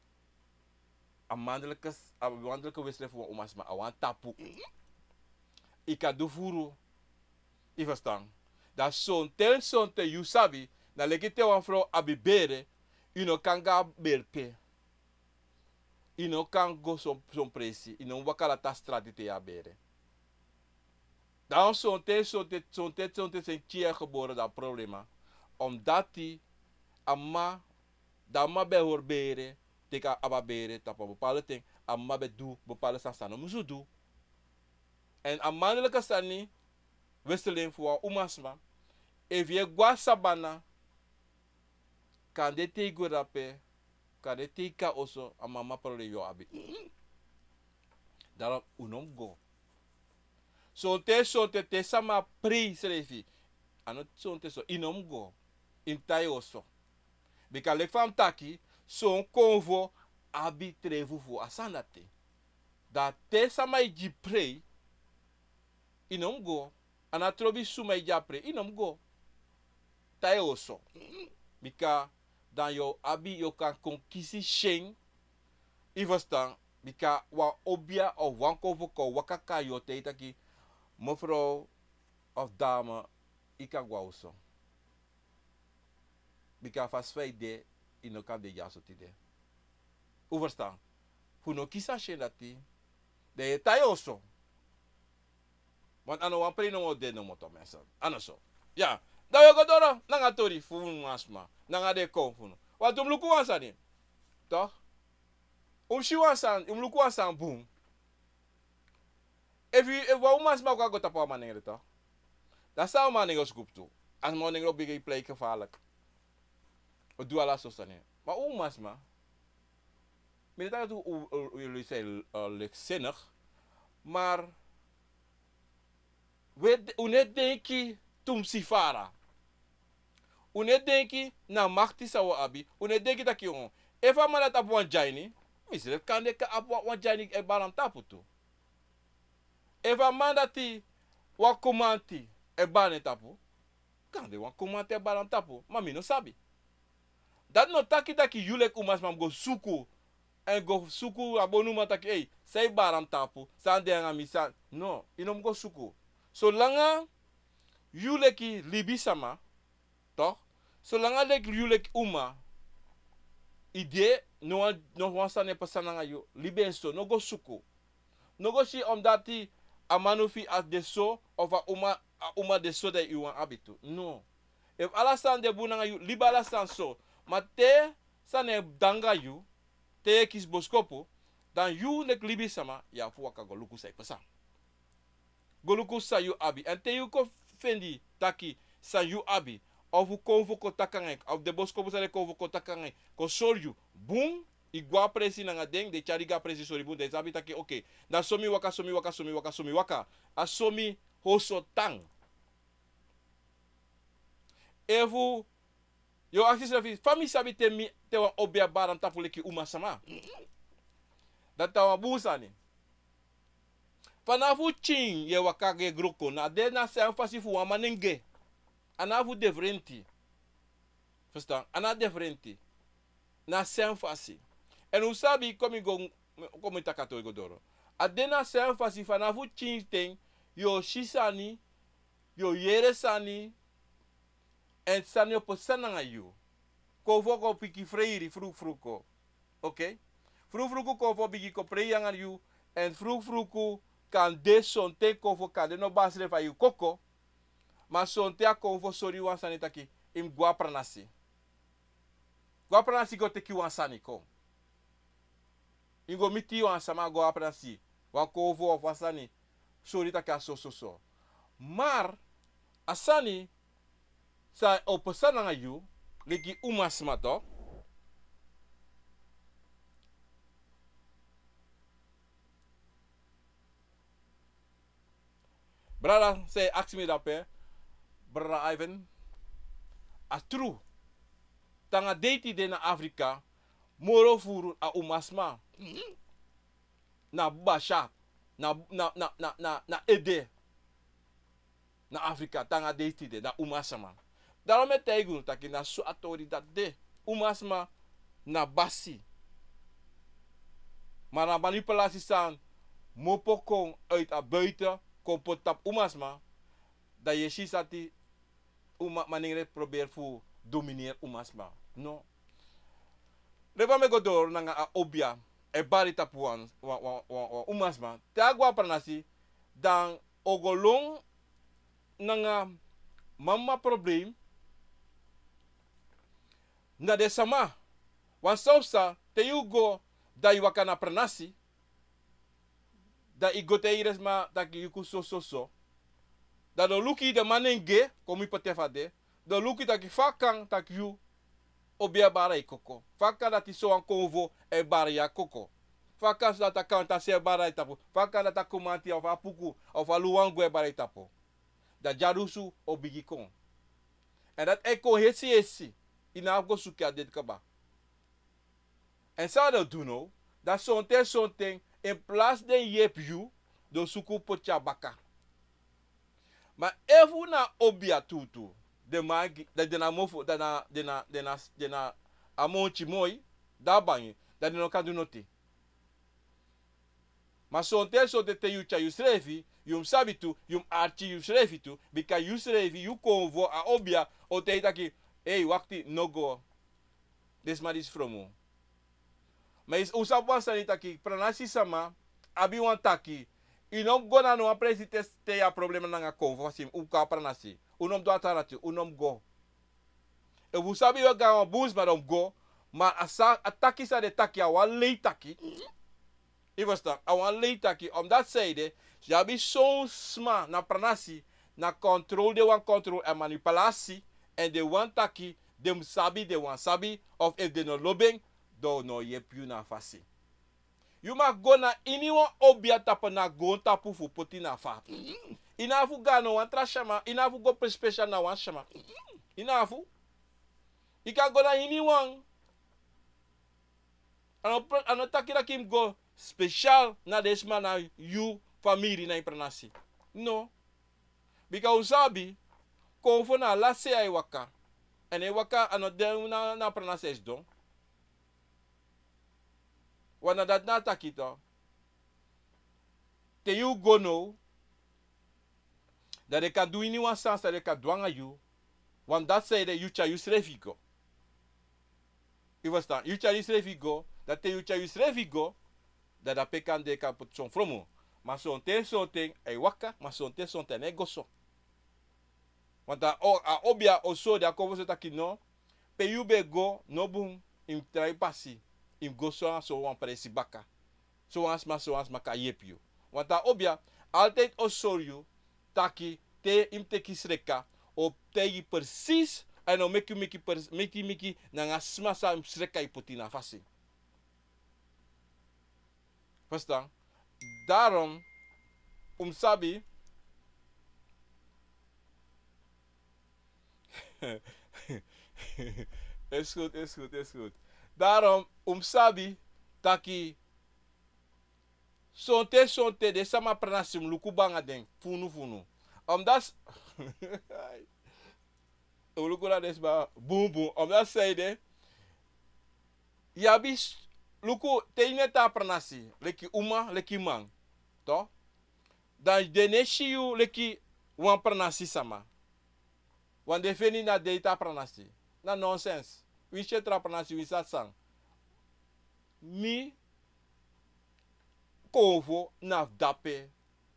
a manliki, a manliki wisseling fu wan umasma a wan tapu. Yu kan du furu, yu ferstan. Da sonten, sonten yu sabi, na leki te wan frow abi bere, yu no kan go a berpe. Yu no kan go son, son presi, yu no mus waka dati a strati te yu abi bere. Dan sonten, sonten, sonten, sonten seni pikin e gebore, dan problema. Omdati a mama, dan a mama ben hori bere, teki a abi a bere tapu wan bepaalde ten, a mama ben du bepaalde sani san a no musu du. Èn a manliki sani, wisseling fu wan umasma, efu yu e go a sabana, kande te yu go drape, kande te yu kon a oso, a mama problem yu o abi. Daarom un no mus go. Sonten, sonten te sama prei srefi, a no sonten so, yu no mus go. Yu mus tan yu oso. Bika leki fa mi taki, son konfo abi tron fufu, a sani dati. Da te sama e gi prei, yu no mus go. A no trobi suma e gi a prei, yu no mus go. Tan yu oso. Bika dan yu o abi, yu o kan kon kisi syen. Yu ferstan, bika wan obia of wan konfo kan waka kon a yu, o taigi yu taki, mevrouw of dame, yu kan go a oso. Bika a fasi fa yu de, yu no kan de dyaso tide. Un ferstan? Fu no kisi a syen dati, dan yu e tan yu oso. Want a no wan prei nomo de nomo tu, mensen. A no so? Ya. Dan wi e go doro nanga tori fu unu umasma, nanga den kon fu unu. Want un mus luku wan sani. Toch? Un mus si wan sani, un mus luku wan sani bun. Efu, efu wan umasma kon go tapu a manengre, toch? Dan san a manengre o suku fu du? A manengre o bigin prei gevaarlijk. O du ala sortu sani. Ma un umasma, mi no taki dati un, un, un, un, eh, lichtzinnig, maar we, un no e denki tumsi fara. Un no e denki na makti san un abi. Un no e denki taki, oh, efu a man dati abi wan dyaini, misrefi kande kan abi wan, wan dyaini e bari na mi tapu tu. Efu a man dati wan komanti e bari na en tapu, kande wan komanti e bari na mi tapu, ma mi no sabi. Dati no taki taki yu leki umasma mus go suku, èn go suku a bonuman taki, ei, san e bari na mi tapu, san de nanga mi, san, no, yu no mus go suku. Solanga yu leki libisma, toch? Solanga leki yu leki uma, yu de, no wan, no wan sani e pasa nanga yu, libi en so, no go suku. No go si omdati a manu fu yu a de so, of a uma, a uma de so, dan yu wani abi tu. No. Efu ala sani de bun nanga yu, libi ala sani so. Ma te sani e de nanga yu, te yu e kisi boskopu, dan yu leki libisma, yu abi fu waka go luku san e pasa. Go luku san yu abi. Èn te yu kon feni taki san yu abi, of un konfo kon taki nanga yu, of den boskopu san den konfo kon taki nanga yu, kon sori yu bun, yu go a presi nanga den, den tyari yu go a presi sori bun, den sabi taki, oké, na so mi waka, so mi waka, so mi waka, so mi waka. A so mi oso tan. Efu yu o aksi yusrefi, fa mi sabi te mi, te wan obia bari na mi tapu leki umasma? Dati na wan bun sani. Fanafu pikin yu e waka go e gro kon, na de na a sem fasi fu wan manengre. A no abi fu diferenti. Ferstan? A no abi diferenti. Na a sem fasi. Èn un sabi, kon mi go, kon mi taki a tori go doro. A de na a sem fasi fanafu pikinten, yu o si sani, yu o yere sani, èn sani o pasa nanga yu. Konfo kon bigin freiri frukfruku. Oké? Frukfruku konfo bigin kon prei nanga yu, èn frukfruku kan de sonten konfo kan de no basrefi a yu koko, ma sonten a konfo sori yu wan sani taki, yu mus go a pranasi. Go a pranasi go teki wan sani kon. Yu go miti wan sama go a pranasi, wan konfo of wan sani, sori taki a so, so, so. Ma a sani san o pasa nanga yu, leki umasma tu. Brada, san e aksi mi dape, brada Ivan, a tru. Te nanga dei tide na Afrika, moro furu a umasma. Na Basha, na, na, na, na, na, na ede. Na Afrika, te nanga dei tide, na umasma. Daarom mi e taigi unu taki na so a tori dati de. Umasma na basi. Ma na manipulasi san kmopo kon uit a buiten, kon poti tapu umasma. Dan yu e si sati uma, manengre proberi fu domineri umasma. No. Leki fa mi e go doro nanga a obia e bari tapu wan, wan, wan, wan, wan umasma. Te a go a pranasi, dan o go lon nanga mama problem. Na den sama, wan san o psa, te yu go, dan yu waka na pranasi, dan yu go taigi den sma taki yu kon so, so, so. Dan den o luku yu, den manengre, kon mi poti en fa a de, den o luku yu taki fa kan taki yu obia e bari a yu koko. Fa kan dati sowan konfo e bari a yu koko. Fa kan dati a kantasi e bari a yu tapu. Fa kan dati a kumanti of a puku of a luwangu e bari a yu tapu. Dan dyalusu o bigin kon. Èn dati e kon hesi hesi. Yu no abi go suku a dede kaba. Èn san den o du now, dan sonten sonten, in plaats den yepi yu, den o suku poti yu a baka. Ma efu na obia tuutuu, den man gi, dan den na mofo, dan na, den na, den na, den na a monti moi, dan a bangi, dan den no kan du noti. Ma sonten sonten te yu tyari yusrefi, yu mus sabi tu, yu mus arki yusrefi tu, bika yusrefi, yu konfo, a obia o taigi taki, ei, wakti, no go. Den sma disi fromu. Ma yu, un sabi wan sani taki, pranasi sama abi wan taki. Yu no mus go na no wan presi te, te yu abi problema nanga konfo, fasi un kon a pranasi. Un no mus du a tra dati, un no mus go. Efu un sabi yu o go na wan bun sma, dan un mus go. Ma a sa, a taki san den taki, a wan lei taki. Yu ferstan, a wan lei taki, omdat san ede, yu abi son sma na pranasi, na control den wani control, èn manipulasi, èn den wani taki, den mus sabi, den wani sabi, of efu den no lobi en, den no o yepi yu na a fasi. Yu mag go na iniwan obia tapu na goontapu fu poti na fa. Yu no abi fu go na wan tra sma, yu no abi fu go pe special na wan sma. Yu no abi fu. Yu kan go na iniwan. A no pro-, a no taki taki yu mus go special na den sma na yu famiri na yu pranasi. No. Bika un sabi, konfo na ala sei a e waka. Èn a e waka, a no de na, na pranasi a e sidon. Wan na dati na a taki tu. Te yu go now, dan den kan du iniwan sani san den kan du nanga yu, want dati san ede yu tyari yusrefi go. Yu ferstan, yu tyari yusrefi go, dan te yu tyari yusrefi go, dan dape kan den kan poti son fromu. Ma sonten, sonten a e waka, ma sonten, sonten a no e go so. Want a o-, a obia o sori a konfo so taki no, pe yu ben go no bun, yu mus trai pasi, yu mus go so anga so wan presi baka. So wan sma, so wan sma kan yepi yu. Want a obia altijd o sori yu taki te yu mus teki sreka, o taigi precies, èn o meki yu meki pers-, meki, meki nanga sma san sreka yu poti na fasi. Verstaan? Daarom, un mus sabi. Is goed, is goed, is goed. Daarom, un mus sabi taki sonten, sonten den sama pranasi mus luku bun anga den, funu, funu. Omdat, un luku na den sma bun, bun. Omdat sanede, yu abi s-, luku, te yu no e tan pranasi, leki uma, leki man, toch? Dan den no e si yu leki wan pranasi sama. Want den feni na den e tan pranasi. Na nonsens. Winsi yu e tan pranasi, winsi a san. Mi konfo na fu dape.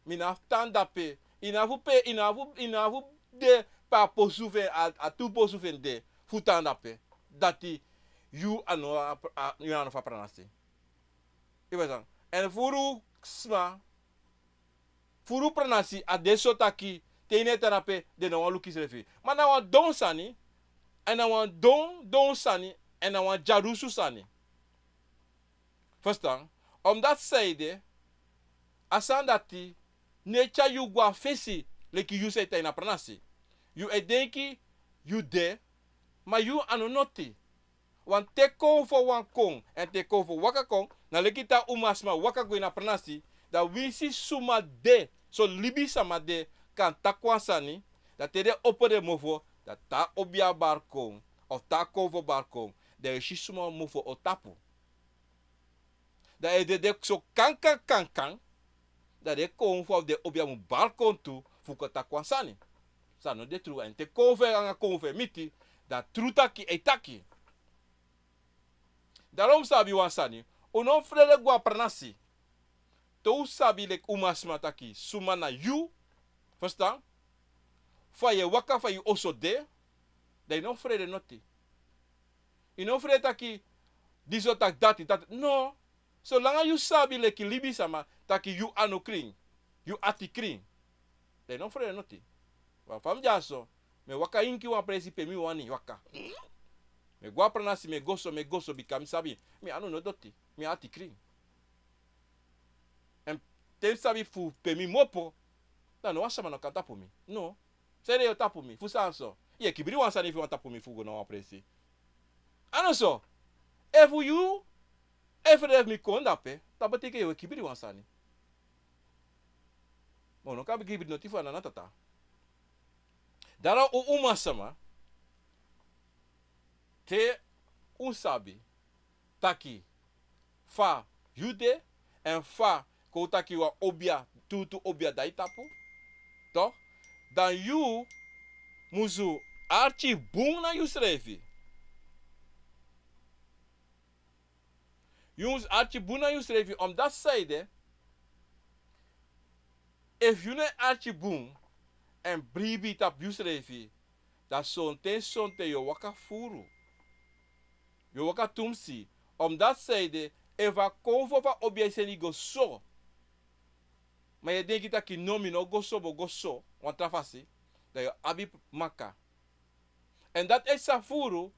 Mi na fu tan dape. Yu na fu pe, yu na fu, yu na fu de pe a posu fu en, a, a tu posu fu en de, fu tan dape. Dati yu a no, a, a, yu a no fu a pranasi. Yu ben san. Èn furu sma, furu pranasi a de so taki, te yu no e tan dape, den no wani luku yusrefi. Ma na wan don sani, èn na wan don, don sani, èn na wan dyarusu sani. Verstaan? Omdat sanede, a sani dati no e tyari yu go na fesi, leki yu san e tan ini a pranasi. Yu e denki yu de, ma yu a no noti. Want te konfo wani kon, èn te konfo waka kon, na leki te a umasma waka go ini a pranasi, dan winsi suma de, son libisama de, kan taki wan sani, dan te den opo den mofo, dan te a obia bari kon, of te a konfo bari kon, dan yu si suma mofo o tapu. Dan efu den de so kankan, kankan, dan den konfo fu den obia mu bari kon tu fu kon taki wan sani. San no de tru, èn te konfo anga konfo e miti, dan tru taki e taki. Daarom un sabi wan sani, un no frede go na pranasi. Te un sabi leki umasma taki suma na yu, verstaan? Fa yu e waka, fa yu oso de, dan yu no frede noti. Yu no frede taki disi o taki dati, dati. No. Solanga yu sabi leki libisama taki yu anu krin, yu ati krin, dan yu no frede noti. Wan fa mi de ya so, mi e waka inki wan presi pe mi wani waka. Mi e go na pranasi, mi e go so, mi e go so, bika mi sabi mi anu no doti, mi ati krin. Èn te mi sabi fu pe mi mu opo, dan no wan sama no kan tapu mi. No. Sanede yu o tapu mi, fu san so? Yu e kibri wan sani efu yu wani tapu mi fu go na wan presi. A no so. Efu yu e frede fu mi kon dape, dan betekent yu e kibri wan sani. Ma un no kan kibri noti fu a nana tata. Daarom un umasma, te un sabi taki fa yu de, èn fa, kon un taki wan obia, tuutuu obia de na yu tapu, toch? Dan yu musu arki bun na yusrefi. Yu musu arki bun na yusrefi, omdat sanede, efu yu no e arki bun èn bribi tapu yusrefi, dan sonten, sonten yu o waka furu. Yu o waka tumsi, omdat sanede, efu a konfo fu a obia e seni yu go so, ma yu e denki taki no, mi no o go so, mi o go so wan tra fasi, dan yu o abi maka. Èn dati e sa furu,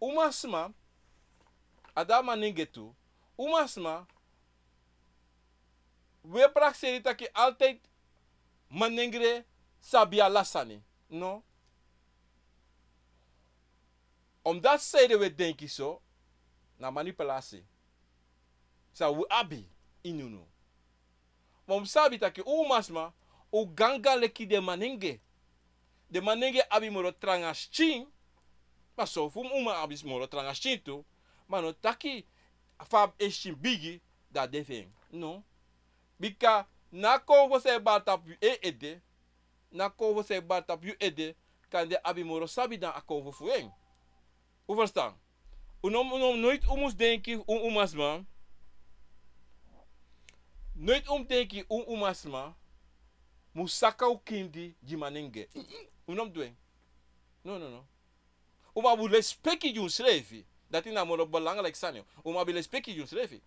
umasma, a de a manengre tu, umasma, wi e prakseri taki altijd manengre sabi ala sani. No. Omdat sanede wi e denki so, na manipulasi san wi abi ini unu. Ma un sabi taki un umasma, un gangan leki den manengre. Den manengre abi moro tranga skin, ma son fu un uma abi moro tranga skin tu, ma no taki fa en skin bigi, dan a de fu en. No. Bika na a konfo san e bari tapu yu ede, na a konfo san e bari tapu yu ede, kande abi moro sabi dan a konfo fu en. Un verstaan? Un no, un no, noiti un mus denki un umasma, Noiti un mus denki un umasma mus saka un kindi gi manenge. Un no mus du en. No, no, no. Un mus abi lespeki gi unsrefi. Dati na moro belangrijk sani. Un mus abi lespeki gi unsrefi.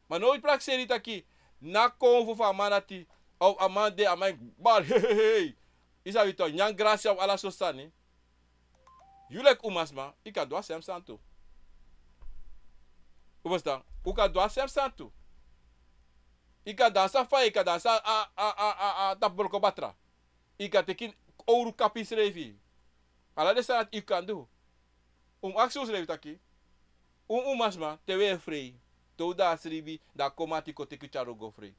Ma no yu prakseri taki na konfo fu a man dati, of a man de, a man e bari, hei, hei, hei. Yu sabi tok, nyan grasi of ala so sani. Yu leki umasma, yu kan du a sem sani tu. Un ferstan? Un kan du a sem sani tu. Yu kan dansi a faya, yu kan dansi a, a, a, a, a tapu broko batra. Yu kan teki owru kapu yusrefi. Ala den sani dati yu kan du. Un mus aksi unsrefi taki, un umasma, te un e frei, te un de a sribi, dan a kon mati kon teki tyari un go frei.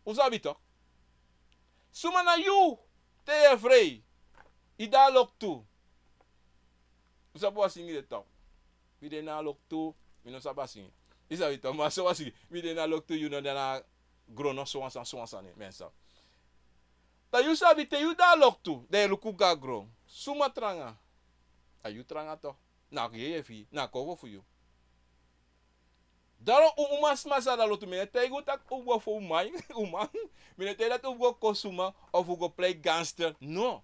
Un sabi tok. Suma na yu, te yu e frei, yu de a loktu. Un sabi wan singi de tok. Mi de na a loktu, mi no sabi a singi. Yu sabi tok, ma so wan singi. Mi de na a loktu, yu no de na a gron, no, so wan sani, so wan sani, mensen. Dan yu sabi te yu de a loktu, dan yu e luku go na gron. Suma tranga? A yu tranga tok. Na a yeye fu yu, na a konfo fu yu. Daarom un umasma san de a lotu, mi no e taigi un taki un go fu uman, uman. Mi no e taigi dati un go kosi uman of un go plei gangster. No.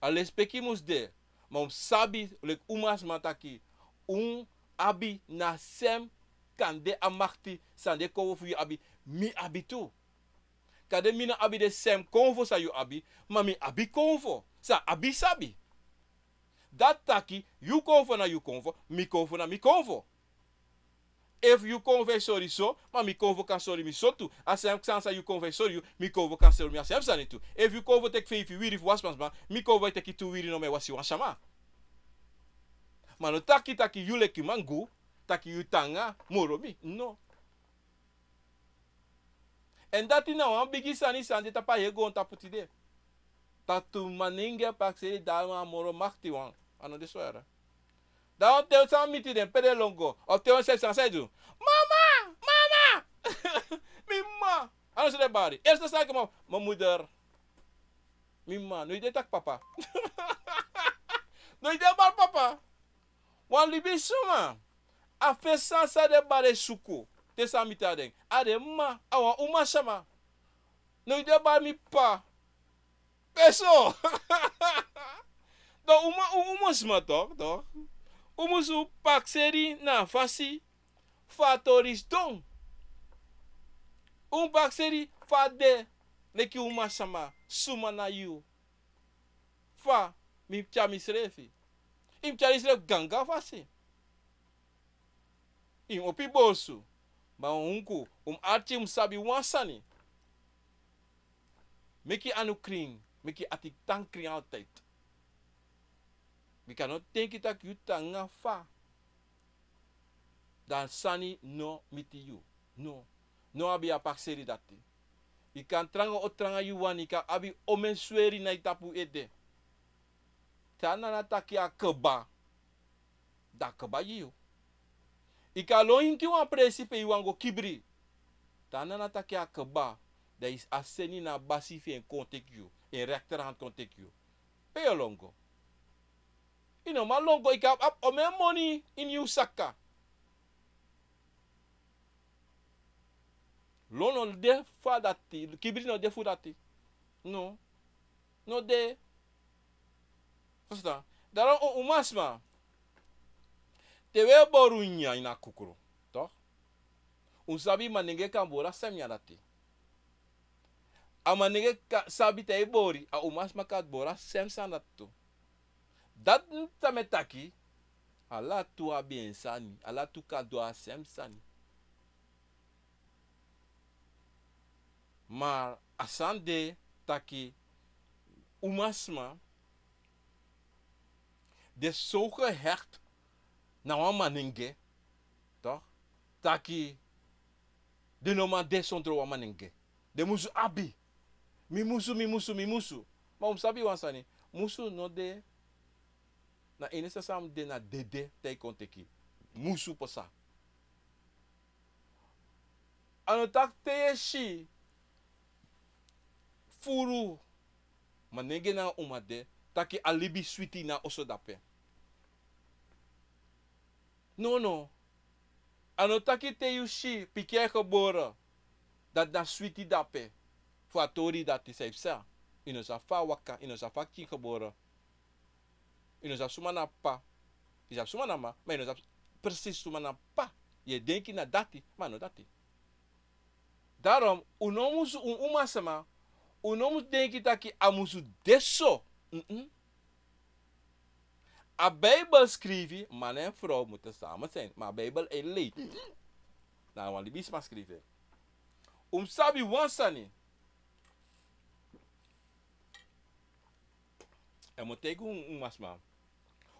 A lespeki mus de. Ma un mus sabi leki umasma taki un abi na sem kande a makti san den konfo fu yu abi, mi abi tu. Kande mi no abi den sem konfo san yu abi, ma mi abi konfo san a abi sabi. Dati taki, yu konfo na yu konfo, mi konfo na mi konfo. Efu yu konfo e sori so, ma mi konfo kan sori mi so tu. A sem sani san yu konfo e sori yu, mi konfo kan sori mi a sem sani tu. Efu yu konfo teki feifi wiri fu wasi wan sma, mi konfo e teki tu wiri nomo e wasi wan sama. Ma no taki taki yu leki mangu, taki yu tranga moro mi. No. Èn dati na wan bigi sani san de tapu a heri goontapu tide. Taki tu manenge prakseri, dati na a moro maktiwan. A no de so yara. Dan te wan sama miti den, pe den lon go? Of te wan srefi sani, san yu e du? Mama! Mama! Mi mama! A no so den e bari. Eerste san yu e mama, mijn moeder. Mi mama. No yu de taki papa. No yu de bari papa. Wan libisma. A fesi sani san den bari e suku, te san miti a den, a de mama, a wan umasma. No yu de bari mi papa. Pe so. Dan un ma, un, un umasma tok, tok. Un musu prakseri na a fasi fa a tori sidon. Un prakseri fa a de leki umasma, suma na yu. Fa mi tyari misrefi. Yu mus tyari yusrefi ganga fasi. Yu mus opo yu bosu. Ma un unku, un mus arki, yu mus sabi wan sani. Meki yu anu krin, meki yu ati tan krin altijd. Bika no denki taki yu tranga fa dan sani no miti yu. No. No abi a prakseri dati. Yu kan tranga o tranga yu wani, yu kan abi omeni sweri na yu tapu ede. Te a nana taki a kaba, dan a kaba gi yu. Yu kan lon inki wan presi pe yu wani go kibri. Te a nana taki a kaba, dan a seni na a basi fu en kon teki yu, en rechterhand kon teki yu. Pe yu o lon go? Yu no man lon go, yu kan abi omeni moni ini yu saka. Lon no de fu dati, kibri no de fu dati. No. No de. Ferstan? Daarom un umasma, te un e bori un nyanyan ini a kukru, toch? Un sabi manenge kan bori a sem nyanyan dati. A manenge kan sabi te a e bori, a umasma kan bori a sem sani dati tu. Dati no miti taki ala tu abi en sani, ala tu kan du a sem sani. Ma a sani de taki umasma de so gehecht na wan manenge, toch? Taki den no man de sondro wan manenge. Den musu abi. Mi musu, mi musu, mi musu. Ma un mus sabi wan sani. Musu no de na ini san san mus de na dede te yu kon teki. Musu pasa. A no taki te yu e si furu manenge na uma de, taki a libi switi na oso dape. No, no. A no taki te yu si pikin e gebore, dati na switi dape. Fu a tori dati san yu psa. Yu no sabi fa a waka, yu no sabi fa a pikin gebore. Yu no sabi suma na p'pa. Yu sabi suma na m'ma, ma yu no sabi precies suma na p'pa. Yu e denki na dati, ma a no dati. Daarom, un no musu, un umasma, un no musu denki taki a musu de so. Mm-mm. A Bijbel skrifi, man en vrouw moeten samen zijn, maar a Bijbel e lei. Na wan libisma skrifi. Un sabi wan sani. En mi o taigi un, un masma.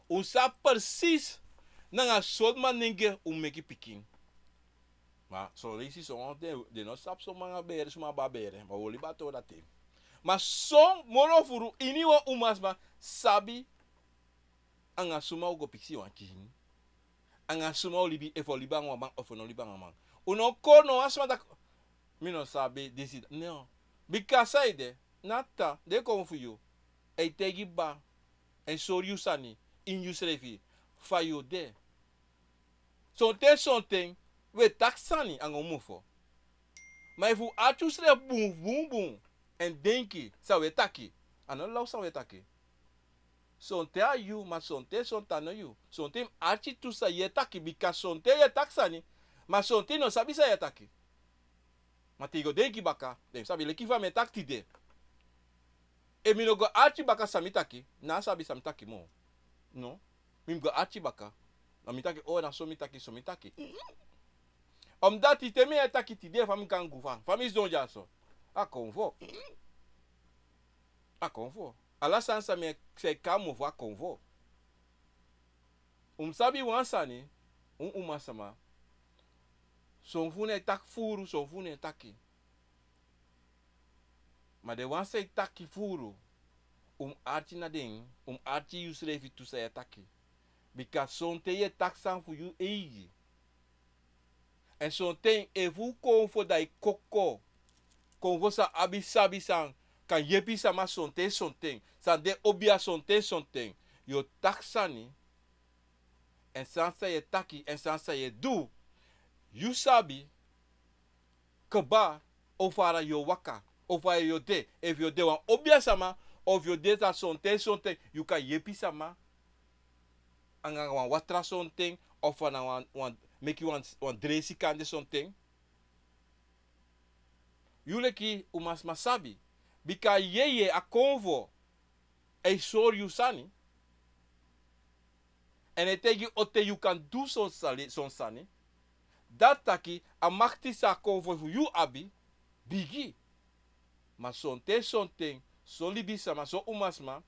Un sabi precies nanga sortu manenge un meki pikin. Ma son leisi son wan den, den no sabi son mama bere, son m'ma bere. Ma un o libi a tori dati. Ma son moro furu ini wan umasma sabi anga suma un go pikin wan pikin. Anga suma un libi, efu un libi anga wan man, efu un no libi anga wan man. Un no kon na wan sma taki, mi no sabi disi, no. Bika san ede, na tata, den kon fu yu. A e taigi baba, a e sori yu sani, ini yusrefi, fa yu o de. Sonten, sonten, un e taki sani anga un mofo. Ma efu un arki yusrefi bun, bun, bun, èn denki san un e taki, a no law san un e taki. Sonten a yu, ma sonten, sonten a no yu. Sonten yu mus arki tu san yu e taki, bika sonten yu e taki sani, ma sonten yu no sabi san yu e taki. Ma te yu go denki baka, dan yu sabi leki fa mi e taki tide. Efu mi no go arki baka san mi taki, mi ná sabi san mi taki moo. No. Mi mus go arki baka. Dan mi taki, o, na so mi taki, so mi taki. Omdati te mi e taki tide, fa mi kan go fa, fa mi sidon dyaso. A konfo. A konfo. Ala sani san mi e, san e kon mofo a konfo. Un mus sabi wan sani, un umasma. Son fu unu e taki furu, son fu unu e taki. Ma den wan san e taki furu, un mus arki na den, un mus arki yusrefi tu san yu e taki. Bika sonten yu e taki sani fu yu eigi. Èn sonten efu un konfo dan yu koko. Konfo san abi sabi san kan yepi sama sonten sonten. San de obia sonten sonten. Yu o taki sani. Èn sani san yu e taki, èn sani san yu e du. Yu sabi kaba, o fa yu o waka, o fa yu o de, efu yu o de wan obia sama, efu yu o de san sonten sonten, yu kan yepi sama. Anga wan watra sonten, of wan, wan, wan, meki wan, wan dresi kande sonten. Yu leki umasma sabi, bika yeye a konfo, a e sori yu sani. Èn a e taigi yu te yu kan du son sali, son sani. Dati taki a makti san a konfo fu yu abi, bigi. Ma sonten, sonten, son libisma, son umasma,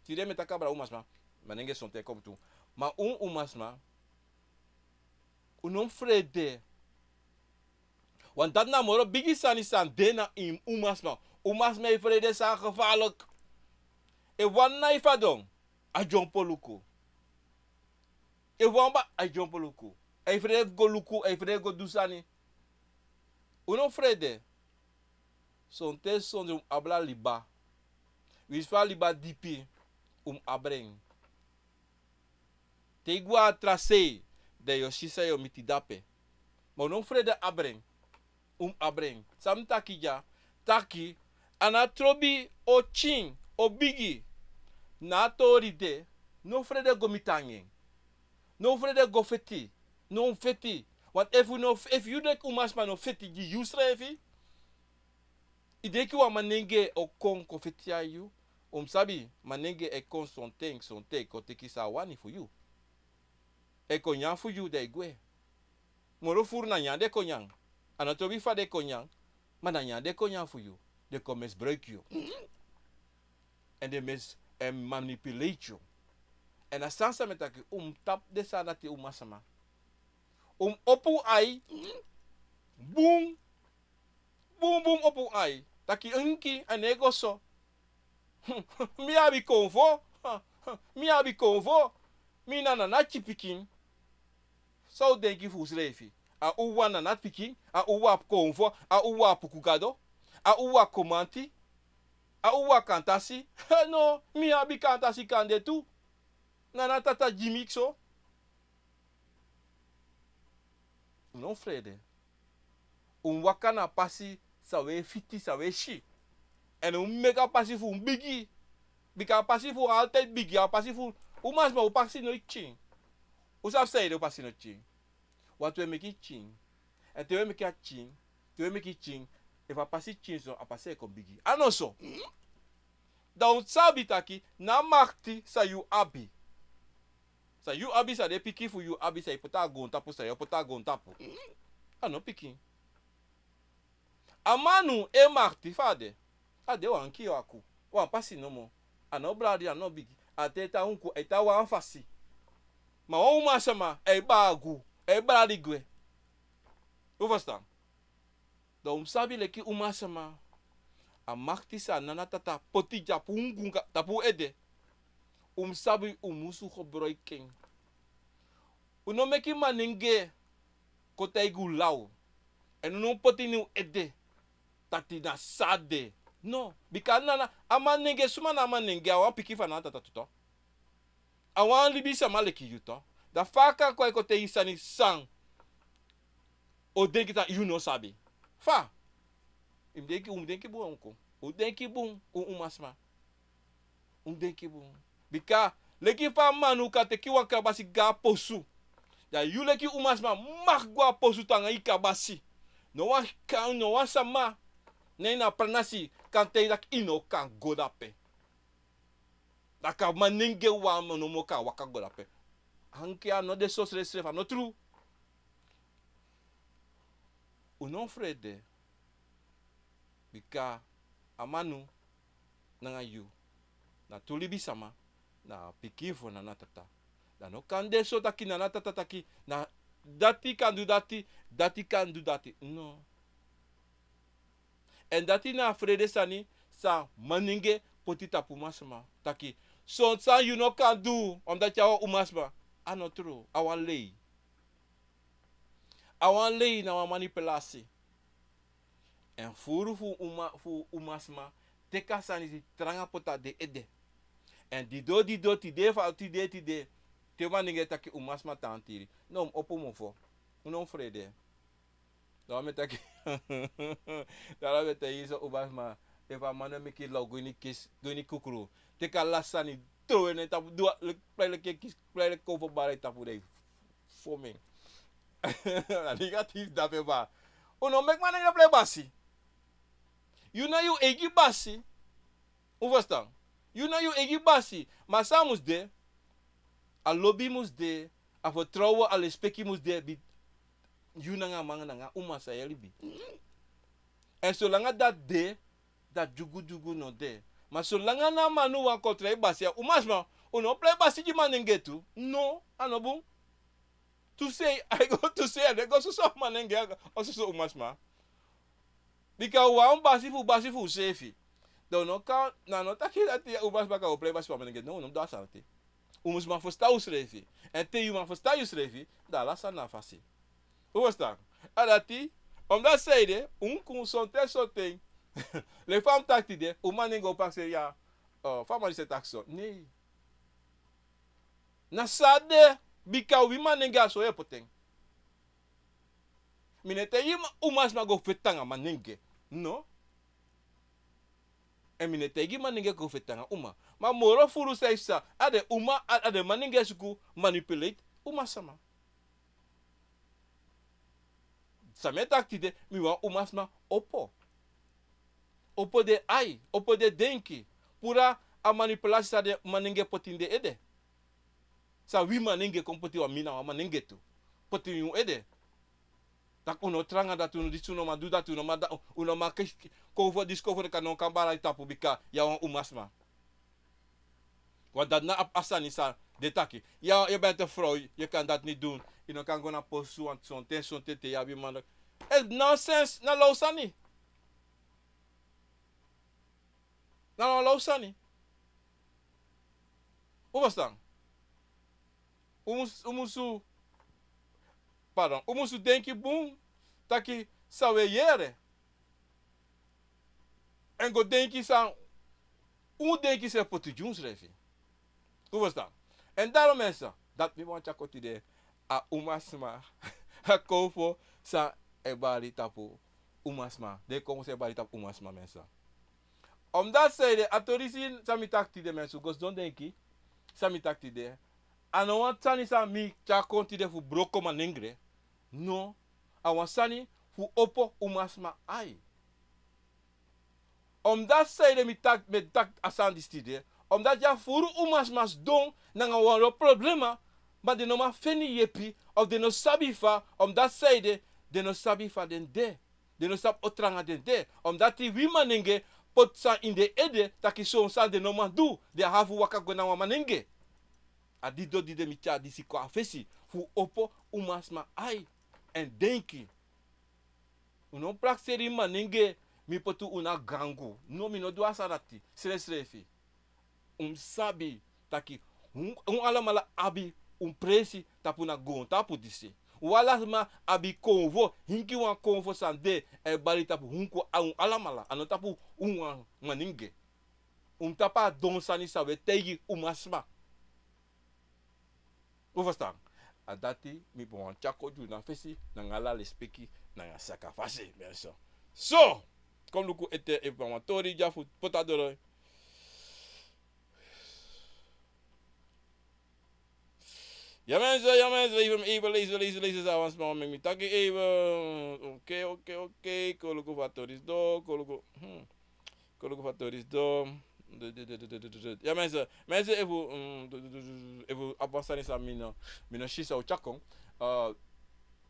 tide mi e taki abra umasma, ma nenge sonten kon tu. Ma un umasma, un no mus frede. Want dati na moro bigi sani san de na ini umasma. Umasma e frede sani gevaarlijk. Efu wan nai fadon, a dyompo luku. Efu wan ba, a dyompo luku. A e frede go luku, a e frede go du sani. Un no mus frede. Sonten, sonten un mus abra liba. Winsi fa liba dipi, un mus abra en. Te yu go a tra sei, dan yu o si san yu o miti dape. Ma un no mus frede abra en. Un mus abra en. San mi taki dya, taki, a no trobi o pikin, o bigi. Na a tori de, no frede go miti anga en. No frede go feti. No feti. Want efu no, efu yu leki umasma no feti gi yusrefi, i denki wan manenge o kon, kon feti anga yu. Un mus sabi, manenge e kon sonten, sonten, kon teki san a wani fu yu. E kon nyan fu yu, dan e gwe. Moro furu na nyan den kon nyan. A no trobi fa den kon nyan, ma na nyan den kon nyan fu yu. Den kon misbruik yu. Èn den mis, èn manipulate yu. Èn a sani san mi e taki, un mus tapu den sani dati umasma. Un mus opo un ai. Bun. Bun bun opo un ai. Taki enki, a no e go so. Mi abi konfo. Mi abi konfo. Mi na Nana Ati pikin. San un denki fu unsrefi? A un wan Nana Ati pikin, a un wan Konfo, a un wan Puku Gado, a un wan Komanti, a un wan Kantasi. No, mi abi Kantasi kande tu. Nana Tata gi mi so. Un no frede. Un waka na a pasi san un e fiti, san un e si. Èn un meki a pasi fu un bigi. Bika a pasi fu un altijd bigi, a pasi fu un. Umasma, un pasi no e pikin. Un sabi san ede un pasi no e pikin. Wan tu e meki pikin. Èn te un e meki a pikin, te un e meki pikin, efu a pasi pikin so, a pasi e kon bigi. A no so. Dan un sabi taki, na makti san yu abi. San yu abi, san den pikin fu yu abi, san yu poti a goontapu, san yu poti a goontapu. A no pikin. A man e makti fa a de. A de wan kiwaku. Wan pasi nomo. A no bradi, a no bigi. A te tan un kon, e tan wan fasi. Ma wan umasma, e baagu, e bradi gwe. Un ferstan? Dan un mus sabi leki umasma. A makti san a nana tata poti tapu un gunga, tapu un ede. Un mus sabi un musu gebroiki en. Un no meki manenge kon taigi un law. Èn un no poti ini un ede. Taki na so a de. No. Bika a nana, a manenge, suma na a manenge, a wan pikin fu a nana tata tu. A wan libisama leki yu tu. Da fa a kan kon e kon taigi yu sani san o denki taki yu no sabi. Fa? Yu mus denki, un mus denki bun, un kon. Un mus denki bun, un umasma. Un mus denki bun. Bika, leki fa a manu kan teki wan kabasi go a posu. Da yu leki umasma mag go a posu tu anga yu kabasi. No wan kan, no wan sama. Ne na pranasi kan taigi taki yu no kan go dape. Taki a manenge wan nomo kan waka go dape. Anke a no de so srefsrefi, a no tru. Un no frede. Bika a manu nanga yu na tu libisama, na pikin fu nana tata. Da no kan de so taki nana tata taki na dati kan du dati, dati kan du dati. No. Èn dati na a frede sani san manenge poti tapu umasma. Taki, son san yu no kan du, omdat yu a wan umasma. A no tru, a wan lei. A wan lei, na wan manipulasi. Èn furu fu uma, fu umasma, teki a sani tranga poti a den ede. Èn didon, didon, tide fa, tide, tide. Te manenge taki umasma tan tiri. No, un opo mofo. Un no frede. Dan mi e taki, dan mi e taki yu so umasma, efu a man no meki law go ini kisi, go ini kukru. Teki ala sani, trowe na en tapu, du a, leki, prei leki kisi, prei leki kofo bari tapu dei. Fomen. Na negatief dape ba. Un no meki manenge prei basi. Yu na yu eigi basi. Un ferstan? Yu na yu eigi basi. Ma san mus de, a lobi mus de, a fertrouwen, a lespeki mus de, bi-, yu nanga a man nanga a uma san yu e libi. Èn solanga dati de, dati dyugudyugu no de. Ma solanga na a man no wani kon prei basi, a umasma, un no prei basi gi manenge tu. No, a no bun. Tu sei, a e go tu sei, a no e go soso manenge, a go soso umasma. Bika un wani basi fu, basi fu unsrefi. Dan un no kan, na no taki dati umasma kan go prei basi fu a manenge. No, un no mus du a sani dati. Un mus man ferstan unsrefi. Èn te yu man ferstan yusrefi, dan ala sani na fasi. Un ferstan? A dati, omdat san ede, un kon sonten sonten. Leki fa mi taki tide, un manenge o prakseri ya, eh, fa a man disi e taki so. Nee. Na so a de, bika wi manenge a so yu e poti en. Mi no e taigi ma-, umasma go feti anga manenge. No. Èn mi no e taigi manenge go feti anga uma. Ma moro furu san yu sa, a den uma, a, a den manenge e suku manipulate umasma. San mi e taki tide, mi wani umasma opo. Opo den ai, opo den denki. Puru a manipulasi san den manenge poti ini den ede. San wi manenge kon poti, wan mi na wan manenge tu. Poti ini un ede. Taki un no tranga dati, un no disi, un no man du dati, un no man da-, un no man kisi, kisi, kofo disi, kofo dati, kan no kan bari tapu bika yu a wan umasma. Want dati na a, a sani san den taki. Ya, je bent een vrouw, je kan dat niet doen. Yu no kan go na posu, want sonten, sonten te yu abi man. Is nonsens, na law sani. Na wan law sani. Un ferstan? Un mus-, un musu, pardon, un musu denki bun, taki san un e yere. Èn go denki san un denki srefi poti gi unsrefi. Un ferstan? Èn daarom mensen, dati mi wani tyari kon tide, a umasma, a konfo san e bari tapu umasma. Den konfo san e bari tapu umasma, mensen. Omdat zij de autoriteiten san mi taki tide, mensen, go sidon denki san mi taki tide. A no wan sani san mi tyari kon tide fu broko manengre. No, a wan sani fu opo umasma ai. Omdat zij de mi taki, mi taki a sani disi tide. Omdat ya furu umasma sidon nanga wan lo problema, ma den no man feni yepi, of den no sabi fa, omdat zij de, den no sabi fa den de. Den no sabi o tranga den de. Omdat wi manenge poti san ini den ede, taki son san den no man du, den abi fu waka go na wan manenge. A disi doti di den mi tyari disi kon a fesi, fu opo umasma ai, èn denki. Un no prakseri manenge, mi poti un na gangu. No, mi no du a sani dati, srefsrefi. Un sabi taki un, un alamala abi un presi tapu na goontapu disi. Un alamala abi konfo, hinki wan konfo san de, e bari tapu un kon, a un alamala, a no tapu un wan manenge. Un tapu a don sani san wi e taigi umasma. Un ferstan? A dati mi ben wani tyari kon gi unu na fesi, nanga ala lespeki, nanga sakafasi, mensen. So, kon luku ete efu wan tori dya fu poti a doro. Ya mensen, ya mensen, even, even lezen, lezen, lezen, sa wan sma meki mi taki even. Oké, oké, oké, kon luku fa a tori disi doro, kon luku. Hmm. Kon luku fa a tori disi doro. Ya mensen, mensen, efu, mm, efu abi wan sani san mi no, mi no si san o tyari kon, eh,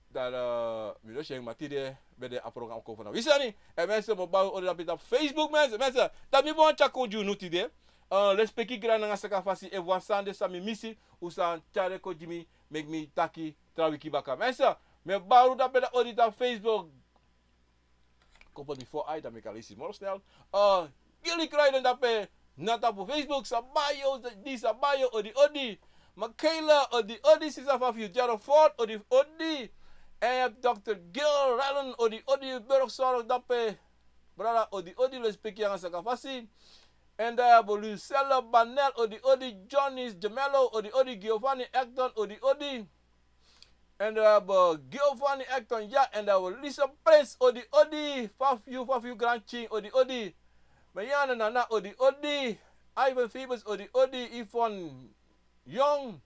dan, eh, mi no si en, ma tide ben de a program kon fu na wi sani. Èn mensen, mi o bari odi dape tapu Facebook, mensen, mensen, dati mi ben wani tyari kon gi unu tide. Eh, lespeki, grani nanga sakafasi, efu wan sani de san mi misi, un sa tyari kon gi mi, meki mi taki tra wiki baka. Mensen, mi e bari un dape na odi tapu Facebook. Kon poti mi fo ai, dan mi kan leisi moro snel. Eh, Gilly Kruiden dape na tapu Facebook, Sabayo, di Sabayo, odi, odi. Michaela, odi, odi, sisa Fafi, Gerald Ford, odi, odi. Èn dokter Gil Rallen, odi, odi, Burgzorg dape. Brada, odi, odi, lespeki nanga sakafasi. Èn dan wi abi Lucella Banel, odi, odi, Johnny Gemello, odi, odi, Giovanni Acton, odi, odi. Èn dan wi abi Giovanni Acton, ya, èn dan wi abi Lisa Prince, odi, odi, Fafi, Fafi, Grand King, odi, odi. Mariana Nana, odi, odi. Ivan Phoebus, odi, odi, Yvonne Young,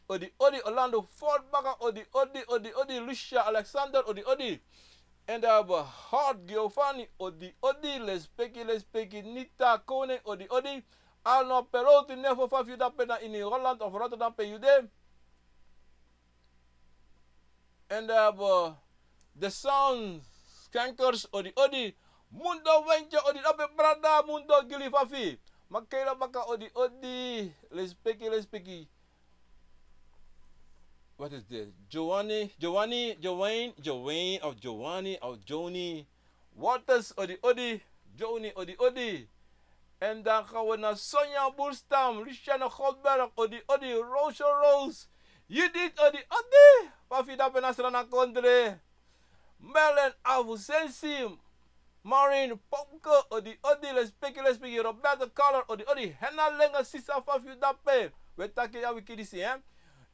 odi, odi, Orlando Ford baka, odi, odi, odi, odi, Lucia Alexander, odi, odi. Èn dan wi abi Hart Giovanni, odi, odi, lespeki, lespeki, Nita Koning, odi, odi. Arno Perotti, Nefo, Fafi, dape na ini Holland of Rotterdam pe yu de. Èn dan wi abi The Sound Skankers, odi, odi. Mundo Wentje, odi, dape brada, Mundo, Gilly, Fafi. Makela baka, odi, odi. Lespeki, lespeki. What is this? Giovanni, Giovanni, Giovanni, Giovanni of Giovanni of Johnny. Waters, odi, odi. Johnny, odi, odi. Èn dan gaan we na Sonja Boerstam, Luciana Goldberg, odi, odi, Roosje Roos, Judith, odi, odi. Fafi, dape na Sranan Kondre. Merlin Avusensi, Maureen Pomke, odi, odi, lespeki, lespeki, Roberto Color, odi, odi, Henna Lenga, sisa, Fafi, dape. We taki ya wiki disi, hè?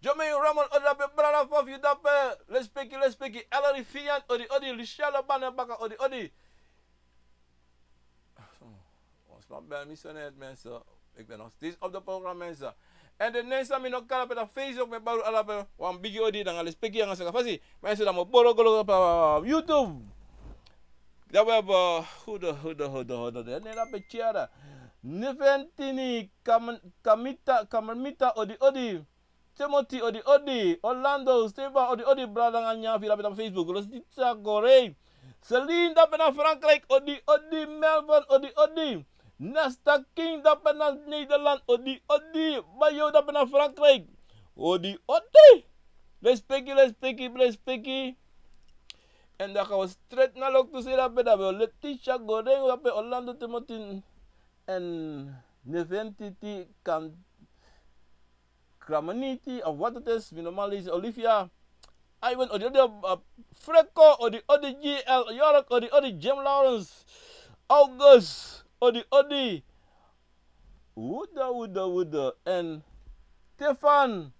Jomain Ramon, odi, dape, brada, Fafi, dape, lespeki, lespeki, Ellery Fian, odi, odi, Luciana Banenbaka, odi, odi. Ons man bel mi zo net, mensen. Ik ben nog steeds op de program, mensen. En de mensen mi nog kan op Facebook, mi bel u allebei. Wan bigi odi, dan gaan we spreken, gaan we zeggen, mensen, dan moet borrel, borrel op, eh, YouTube. Dan we hebben, eh, goede, goede, goede, goede, goede. Nee, dat ben ik hier. Neventini, Kam-, Kamita, Kamermita, odi, odi. Timothy, odi, odi. Orlando, Stefan, odi, odi. Brada nanga nyan fu yu dape na Facebook. Rosita Gorey. Celine, dape na Frankrijk, odi, odi. Melbourne, odi, odi. Nesta King, dape na Nederland, odi, odi. Bayo, dape na Frankrijk, odi, odi. Lespeki, lespeki, lespeki. En dan gaan we straight naar Loktu Sera, dape, dape Letitia Gorey, dape Orlando, Timothy. En Neventiti kan Kramaniti, of wat het is, mi no man lezen, Olivia. Ivan, odi, odi, uh, Frecko, odi, odi, G L, York, odi, odi, Jim Lawrence, August, odi, odi, Wuda, Wuda, Wuda, en Stefan,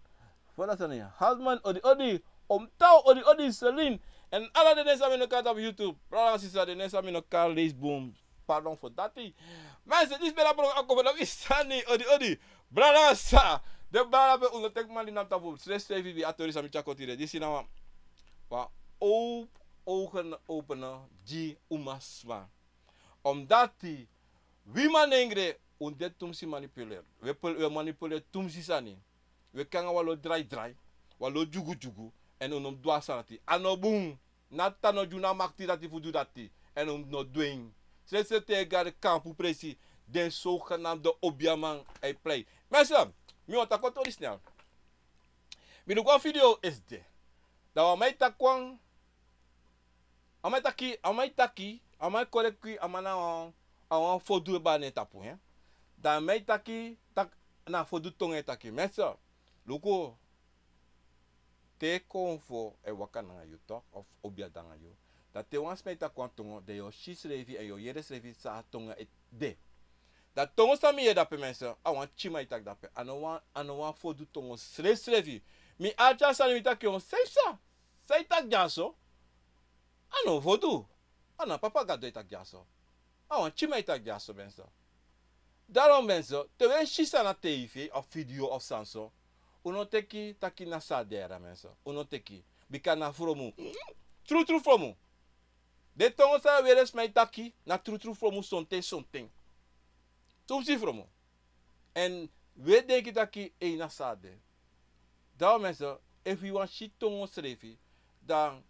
Fana Sani, Hasman, odi, odi, Omtaw, odi odi Celine. En ala den nen san mi no kan tapu YouTube. Brada nanga sisa, den nen san mi no kan leisi bun. Pardon fu dati. Mensen, disi ben a program Akomfo na wi sani, odi odi. Brada nanga sisa, den brada ben un no teki man di na mi tapu. Srefsrefi a tori san mi tyari kon tide. Disi na wan, wan op-, ogen opener gi un masma. Omdati wi manengre un de tumsi manipuleri. Wi e pol-, wi e manipuleri tumsi sani. Wi e kon nanga wan lo draidrai, wan lo dyugudyugu, èn un no mus du a sani dati. A no bun. Na Tano gi unu a makti dati fu du dati. Èn un no du en. Srefsrefi te yu e go na den kampu presi, den sogenamde obiaman e plei. Mensen, mi wani taki wan tori snel. Mi luku wan video esde. Dan wan man e taki wan, a man e taki, a man e taki, a man e koleki a man na wan, a wan fodu e bari na en tapu, hè. Dan a man e taki, taki na fodu tongo e taki. Mensen, luku, te Akomfo e waka nanga yu toch, of obia de nanga yu. Dan te wan sma e taki wan tongo, dan yu o si srefi èn yu o yere srefi san a tongo e de. Dan tongo san mi yere dape mensen, a wan tyima e taki dape. A no wan, a no wan fodu tongo srefsrefi. Mi arki a sani mi taki, o, san yu sa, san yu taki dyaso? A no fodu. A na Papa Gado e taki dyaso. A wan tyima e taki dyaso mensen. Daarom mensen, te wi e si san na tv of video of sani so, un no teki taki na san a de ya, mensen. Un no teki. Bika na fromu. Trutru fromu. Den tongo san yu e yere sma e taki, na trutru fromu sonten sonten. Tumsi fromu. Èn wi e denki taki ei na san a de. Dan mensen, efu yu wani si tongo srefi, dan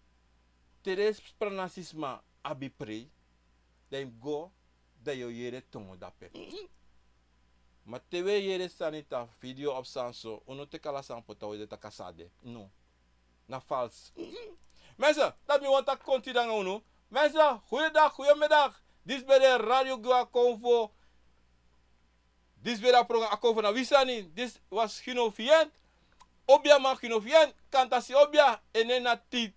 te den pranasisma abi prei, dan yu mus go, dan yu o yere tongo dape. Ma te wi e yere sani tapu video of sani so, un no teki ala sani poti a wi de taki a san a de. No. Na fals. Mensen, dati mi wani taki kon tide nanga unu. Mensen, goeiedag, goeiemiddag. Disi ben de Radio Akomfo. Disi ben de program Akomfo na wi sani. Disi was Gino Fient. Obiaman Gino Fient. Kantasi obia. En nen na Titi.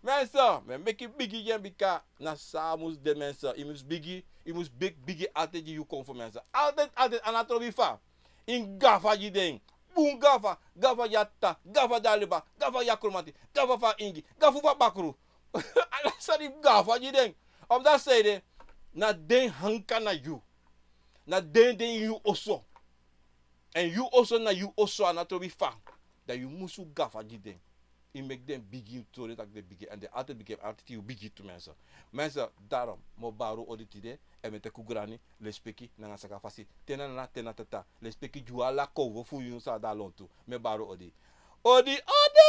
Mensen, mi e meki bigi gi en bika na san a mus de mensen. Yu mus bigi, yu mus bigi, bigi altijd gi yu Akomfo mensen. Altijd, altijd, a no trobi fa. Yu mus gafa gi den. Bun gafa, gafa gi a tata, gafa gi a leba, gafa gi a kromati, gafa fu a ingi, gafa fu a bakru. Ala sani gafa gi den. Omdati san ede, na den hanka na yu. Na den de ini yu oso. Èn yu oso na yu oso, a no trobi fa. Dan yu musu gafa gi den. Yu meki den bigi, yu tori taki den bigi, èn den altijd bigi, altijd yu bigi tu mensen. Mensen, daarom, mi o bari un odi tide, èn mi e teki un grani, lespeki, nanga saka fasi. Te na nana, te na tata, lespeki gi un ala Akomfo fu yu san de a lontu. Mi e bari un odi. Odi, odi!